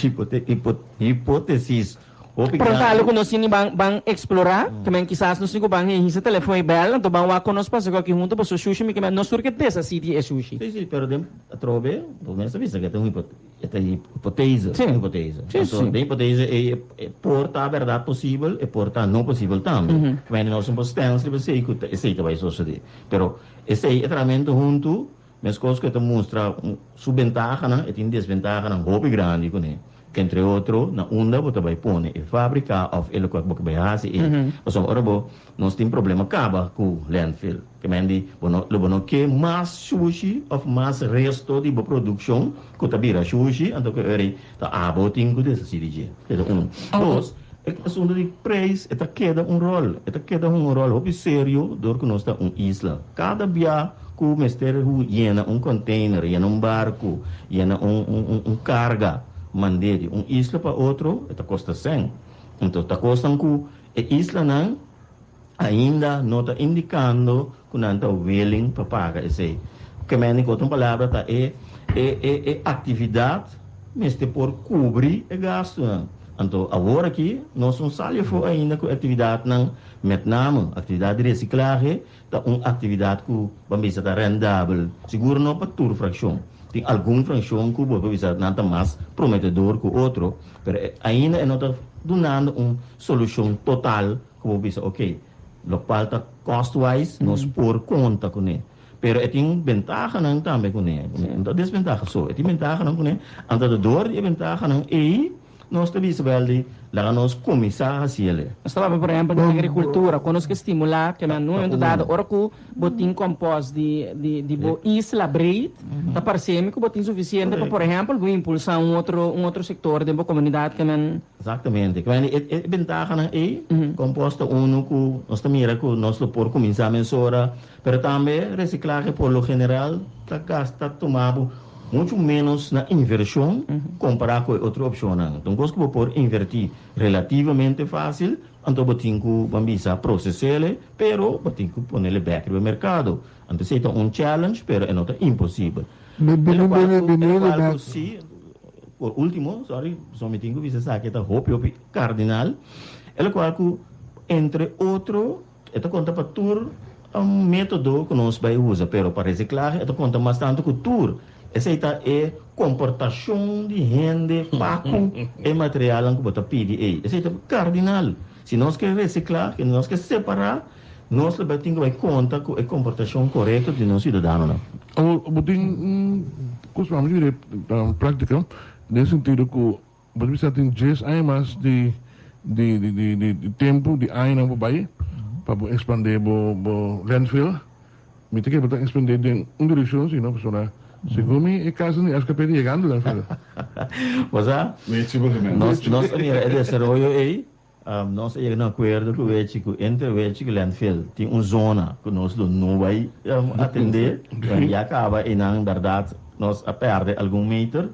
hipótesis Hopi Pero ta grandi. algo ku nos tin di ban ban eksplorá, ke men kisas nos tin ku ban hisa telefon i bèl, anto ban wak kon nos pasa ku aki huntu pasobra shushi mi ke men nos tur ke deshasí di e shushi. Sí, sí, pero den atrobe bo mes ta bisa ku e ta un e ta hipotese, Sí. un hipotese. Sí, Anto sí. den hipotese ei e por ta bèrdat posibel, e por ta no posibel tambe. Ke men nos no por stèns riba esei ku ta esei ta bai sosodé. Pero esei e trahamentu huntu, meskos ku e ta mustra su bentahanan, e tin desbentahanan hopi grandi kuné. Entre otro, na unda bo ta bai pone e fabrika of e lokual ku bo ke bai hasi ei. Pasobra ora bo nos tin problema kaba ku landfill. Ke men di bo no lo bo no ke mas shushi of mas resto di bo produkshon ku ta bira shushi, anto ku e ora ei ta abo tin ku deshasí di dje. E ta un. Dos, e asuntu di preis e ta keda un ròl. E ta keda hunga un ròl hopi serio dor ku nos ta un isla. Kada bia ku mester yena un container, yena un barku, yena un un un karga mand'é di un isla pa otro, e ta kosta sèn. Anto ta kosnan ku e islanan ainda no ta indikando ku nan ta willing pa paga esei. Ke mende ku otro palabra ta e e e e aktividat mester por kubri e gastunan. Anto awor aki nos no sali afó ainda ku e aktividatnan, met name aktividat di resiklahe, Ta un aktividat ku bo a bisa ta rendabel, sigur no pa tur frakshon. Tin algun frakshon ku bo por bisa nan ta mas prometedor ku otro, pero ainda e no ta dunando un solushon total ku bo bisa oke, lokual ta cost wise nos por konta kuné. Pero e tin bentahanan tambe kuné, no ta desbentaha so, e tin bentahanan kuné, anto ta dor di e bentahanan ei, Nos ta bisa bel di laga nos kuminsá hasi el'e. Nos ta papia por ehempel di agrikultura, kon nos ke stimulá ke nan un momento dado ora ku bo tin kompost di di bo isla breed ta parse mi ku bo tin sufisiente pa por ehempel bo impulsá un otro un otro sektor den bo komunidat ke nan. Exactamente. Ke men e bentahanan ei, kompost ta unu ku nos ta mira ku nos lo por kuminsá mesora, pero tambe resiklahe por lo general ta gasta tuma bo Muchu ménos na invershon kompará ku e otro opshonnan. Ta un kos ku bo por invertí relativamente fásil, anto bo tin ku, ban bisa, proses'é, pero bo tin ku ponele bèk riba e merkado. Anto esei ta un challenge, pero e no ta imposibel. E lokual ku, e lokual ku sí, por último, sorry, pasobra mi tin ku bisa esaki, e ta hopi, hopi kardinal, e lokual ku entre otro, E ta konta pa tur método ku nos bai usa, pero pa resiklahe e ta konta mas tantu ku tur. Esei ta e komportashon di hende pa ku e materialnan ku bo ta pidi ei. Esei ta kardinal. Si nos ke resiklá, si nos ke separá, nos lo bai tin ku bai konta ku e komportashon korekto di nos siudadanonan. Awor, bo tin un kos pa mi di práktika den sentido ku Bo ta bisa tin djes aña mas di di di di di di tempu di añanan bo bai pa bo expande bo bo landfill. Mi ta kere bo ta expande den un direccion si no pasobra segun mi e caso di SKP ta yegando landfill. Bo sa, nos nos a mira e desaroyo ei. Nos a yega na un akuerdo ku Wechi ku entre Wechi ku Landfill tin un zona ku nos lo no bai atendé. Ya kaba einan bèrdat nos a pèrdè algun meter,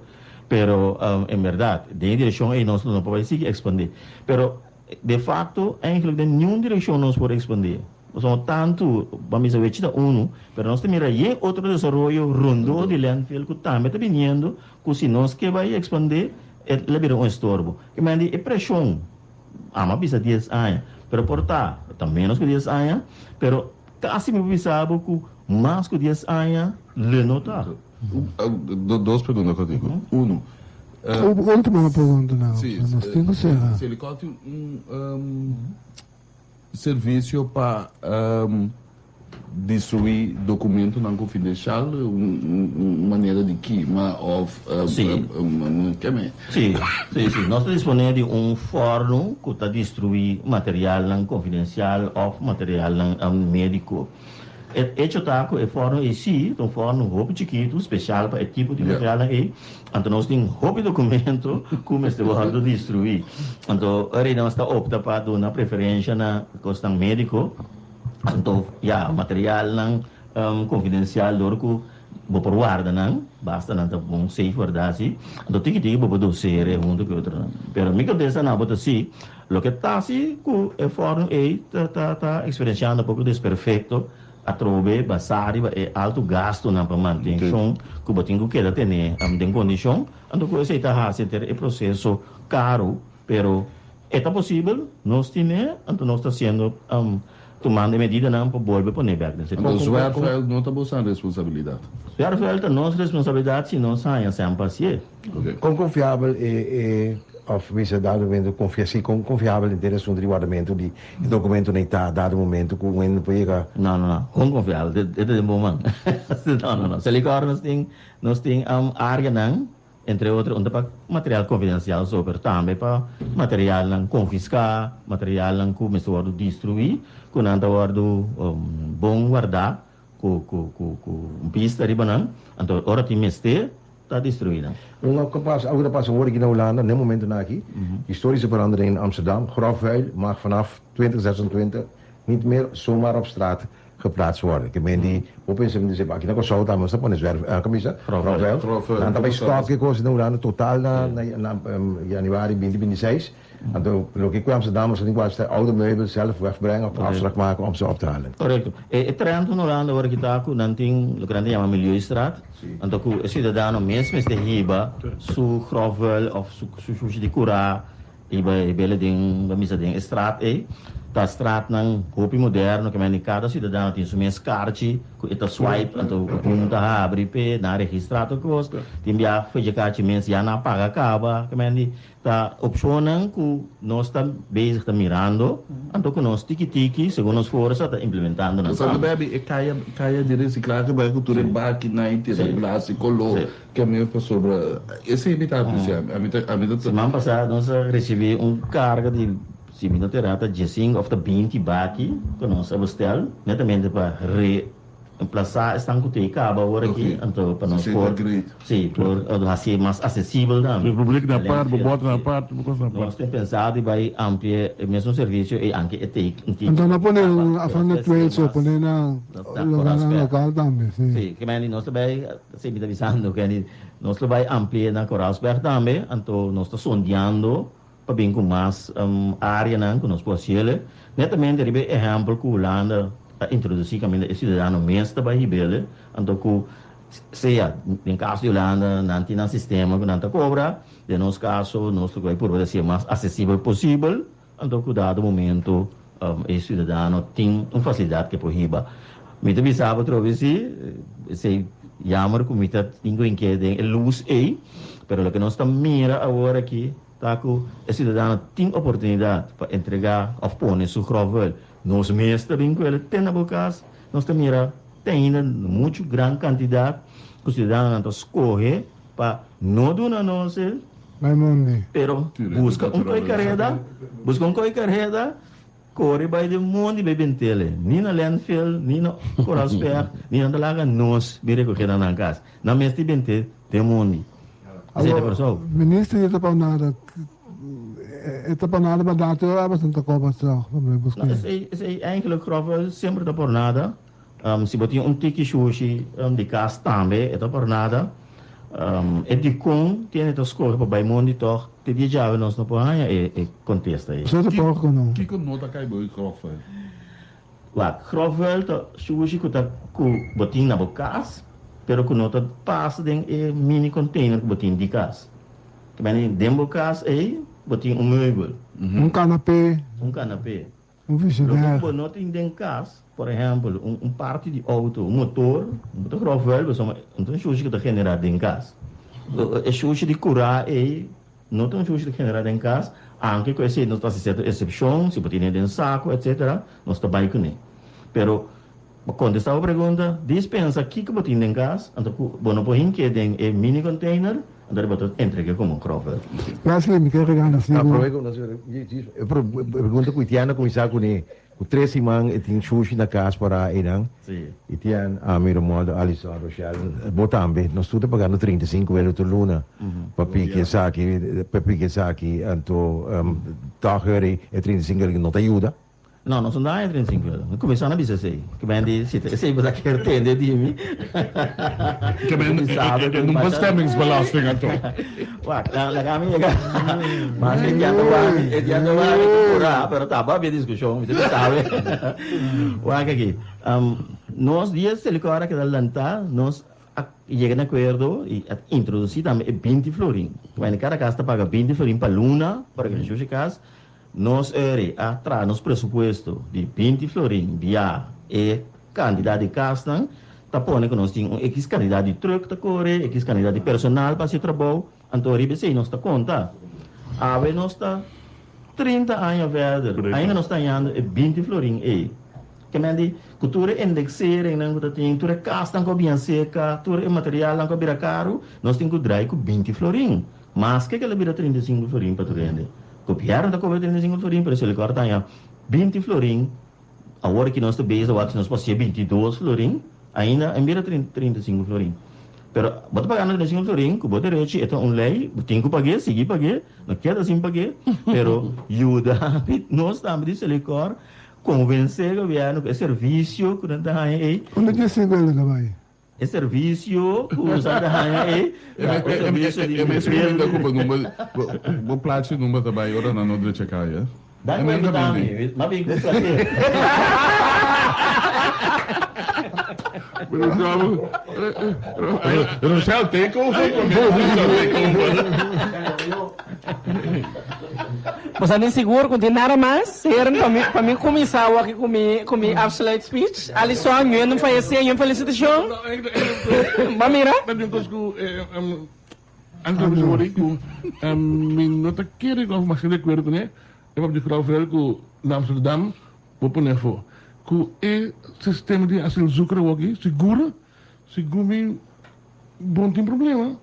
pero en bèrdat den e direkshon ei nos lo no por bai sigui ekspandé. Pero de fakto eigentlik den niun direkshon nos por ekspandé. Pasobra tantu ban bisa Wechi ta unu, pero nos ta mira yen otro desaroyo rondó di Landfill ku tambe ta biniendo ku si nos ke bai ekspandé e la bira un estorbo. Ke men di e preshon, amo a bisa dies aña, pero por ta, ta ménos ku dies aña, pero kasi mi por bisa bo ku mas ku dies aña lo no ta. Dos pregunta kòrtiku. Unu. Último pregunta nan, nos tin ku sera. Selikor tin un Servisio pa destruí dokumentonan konfidensial, un manera di kima òf keme. Sí, sí, sí. Nos ta disponé di un fòrnu ku ta destruí materialnan konfidensial òf materialnan médiko. E echo ta ku e fòrnu ei sí ta un fòrnu hopi chikitu, spesial pa e tipo di materialnan ei. Anto nos tin hopi dokumento ku mester wòrdu destruí. Anto ora ei nos ta opta pa duna preferensha na kosnan médiko. Anto ya, materialnan konfidensial dor ku bo por warda nan, basta nan ta bon safe wardá si. Anto tiki tiki bo por dosere huntu ku e otronan. Pero mi kontesta na bo ta sí. Loke ta hasi ku e fòrnu ei ta ta ta eksperensiando poko desperfekto atrobe basá riba e altu gastunan pa mantenshon ku bo tin ku keda tene den kondishon. Anto ku esei ta hasi henter e proseso karu, pero e ta posibel, nos tine, anto nos ta hasiendo tumando e medidanan pa bolbe pone bèk den servisio. Anto zwerfvuil no ta boso responsabilidat? Zwerfvuil ta nos responsabilidat si nos haña sèn pa hasié. Kon konfiabel e e òf bisa dado momento konfia si kon konfiabel henter e asuntu di wardamentu di e dokumentonan ei ta dado momento ku un hende no por yega. No no no kon konfiabel e ta den bo man no no no Selikor nos tin nos tin areanan entre otro un ta pa material konfidensial so pero tambe pa materialnan konfiská materialnan ku mester wòrdu destruí ku nan ta wòrdu bon wardá ku ku ku ku un pista riba nan anto ora tin mester ta destruí nan. Un algo pasa, algo ta pasa awor aki na Hulanda, n'e momentonan aki, Historische verandering in Amsterdam, grof vuil mag vanaf 2026 niet meer zomaar op straat geplaatst worden. Ke men di, bo pensa mi di aki na Kòrsou tambe nos ta pone zwerf, kamisa, grof vuil, nan ta bai stòp ke kos na Hulanda total na na januari binti binti seis. Anto loke ku Amsterdam nos tin ku hasta oude meubel zelf wegbrengen of afslag maken om ze op te halen. Korekto. E trend na Hulanda awor aki ta ku nan tin loke nan ta yama milieustraat. Anto ku e siudadano mes mester hiba su grofvuil of su shushi di kurá hiba e bele den bamisa den e straat ei. Ta straatnan hopi moderno ke mende kada siudadano tin su mes karchi ku e ta swipe anto boom ta habri p'e nan registrá tur kos. Tin bia fecha karchi mes ya nan a paga kaba ke mende Ta opshonnan ku nos ta bezig ta mirando, anto ku nos tiki tiki, segun nos forsa, ta implementando nan tambe. Pasobra e kaya, kaya di resiklahe bai ku tur e bakinan i tira plastik koló ke mi pasobra esei mi ta apresiá, ami ta, ami ta. Siman pasá nos a risibí un karga di, si mi no ta erá, ta diesinko òf ta binti baki ku nos a bestel netamente pa re. Plasá esnan ku tin kaba awor aki, anto pa nos por, sí, por hasié mas asesibel tambe. Republiek na apart, bo bòt na apart, bo kos na apart. Nos tin pensá di bai amplia e mesun servisio ei anke e tei un tiki. Anto no pone un afan na trail so, pone na lugarnan lokal tambe, sí. Sí, ke meni nos ta bai, sí mi ta bisando ke nos lo bai amplia na Koraalsberg tambe, anto nos ta sondeando pa bin ku mas áreanan ku nos por hasiele. Netamente riba e ehèmpel ku Hulanda a introdusí kaminda e siudadano mes ta bai hibele, anto ku sea den kaso di Hulanda nan tin nan sistema ku nan ta kobra, den nos kaso nos ta bai purba di hasié mas asesibel posibel, anto ku dado momento e siudadano tin un fasilidat ku e por hiba. Mi ta bisa bo atrobe si, esei yammer ku mi ta tin ku hink'é den e lus ei, pero loke nos ta mira awor aki, Ta ku e siudadano tin oportunidat pa entregá òf pone su grofvuil. Nos mes ta bin ku el te na bo kas. Nos ta mira te ainda muchu gran kantidat ku siudadanonan ta skohe pa no duna nos el, Bai mondi. pero buska un koi kareda, buska un koi kareda, kore bai den mondi bai bentele. Ni na landfill, ni na Koraalsberg, ni nan ta laga nos bin rekoge na nan kas. Nan mes tin bente den mondi. Esei ta Awor, Kòrsou. minister ya ta pa nada. E ta pa nada pa dati ora bo ta koba tòg pa mi buska. No, esei esei eigenlijk grofvuil semper ta por nada. Si bo tin un tiki shushi di kas tambe e ta por nada. E dikon tiene ta skohe pa bai mondi tòg te dia djawe nos no por haña e e kontesta ei. Zo ta porko no. Kiko no ta kai bo e grofvuil? Wak, grofvuil ta shushi ku ta ku bo tin na bo kas pero ku no ta pasa den e mini container ku bo tin di kas. Te mende den bo kas ei bo tin un meubel. Un kanapé. Un kanapé. Un frigidair. Loke bo no tin den kas, por ehèmpel, un un parti di outo, un motor, bo ta gròf vuil pasobra no ta un shushi ku ta generá den kas. E shushi di kurá ei no ta un shushi ku ta generá den kas, anke ku esei nos ta hasi sierto eksepshon, si bo tene den saku etsetera, nos ta bai kuné. Pero pa kontestá bo pregunta, dispensa kiko bo tin den kas, anto ku bo no por hink'é den e mini container, anto bo ta entreg'é komo gròf vuil. Wesley, mi ke regala Ah, sigur. promé ku nos e pregunta ku Itiana kuminsá kuné, ku tres siman e tin shushi na kas pará einan. Sí. Itian, ami, Romualdo, Alison, Rochelle, bo tambe, nos tur ta pagando 35 euro tur luna pa piki esaki, pa piki esaki, anto tòg heri e 35 euro no ta yuda. No, nos no ta haña 35 euro. Mi kuminsá na bisa esei. Ke men di, si ta esei bo ta kier tende di mi. Ke men, e no bestemmingsbelasting anto. Wak, laga mi yega. Mas e dia ta wak, e dia ta wak, e ta purá, pero taba habia diskushon, mi ta sabe. Wak aki. Nos dia Selikor a keda lantá, nos a yega na akuerdo i a introdusí tambe e 20 florin. Ke men kada kas ta paga 20 florin pa luna pa rekonosé su kas. Nos eri a traha nos presupuesto di 20 florin bia e kantidat di kasnan, ta pone ku nos tin un ekis kantidat di trùk ta kore, ekis kantidat di personal pa hasi e trabou, anto riba esei nos ta konta. Awe nos ta 30 aña verder, ainda nos ta hañando e 20 florin ei. Ke men di ku tur e indekseringnan ku ta tin, tur e kasnan ku a biña seka, tur e materialnan ku a bira karu, nos tin ku drai ku 20 florin. Maske ke lo bira 35 florin pa tur hende. Gobièrnu ta kobra 35 florin, pero Selikor ta haña 20 florin. Awor ki nos ta bezig wak si nos por hasié 22 florin, ainda en bira 35 florin. Pero bo ta pagando 35 florin ku bo derechi, e ta un lei, bo tin ku pag'é, sigui pag'é, no keda sin pag'é, pero yuda nos tambe di Selikor konvensé gobièrnu ku e servisio ku nan ta haña ei. Unda ki e siguelo ta bai? E servisio ku nos a haña ei ta un servisio di E mes kuminda ku bo number, bo plachi number ta bai ora nan no drecha kaya. Dai ku invita mi, m'a bin ku placer. Rochelle, take over. Take over. Boso tin sigur ku tin nada mas? Heren, pa mi, pa mi kuminsá awor aki ku mi, ku mi afsluit speech. Alison, mi no fayesé, mi felisitashon. Bo mira? Ta di un kos ku antes mi wori ku mi no ta kere òf masha di akuerdo kuné, e papia di Grauwvel ku na Amsterdam bo pone afó. Ku e sistema di asielzoeker awor aki, sigur, sigur mi bon tin problema.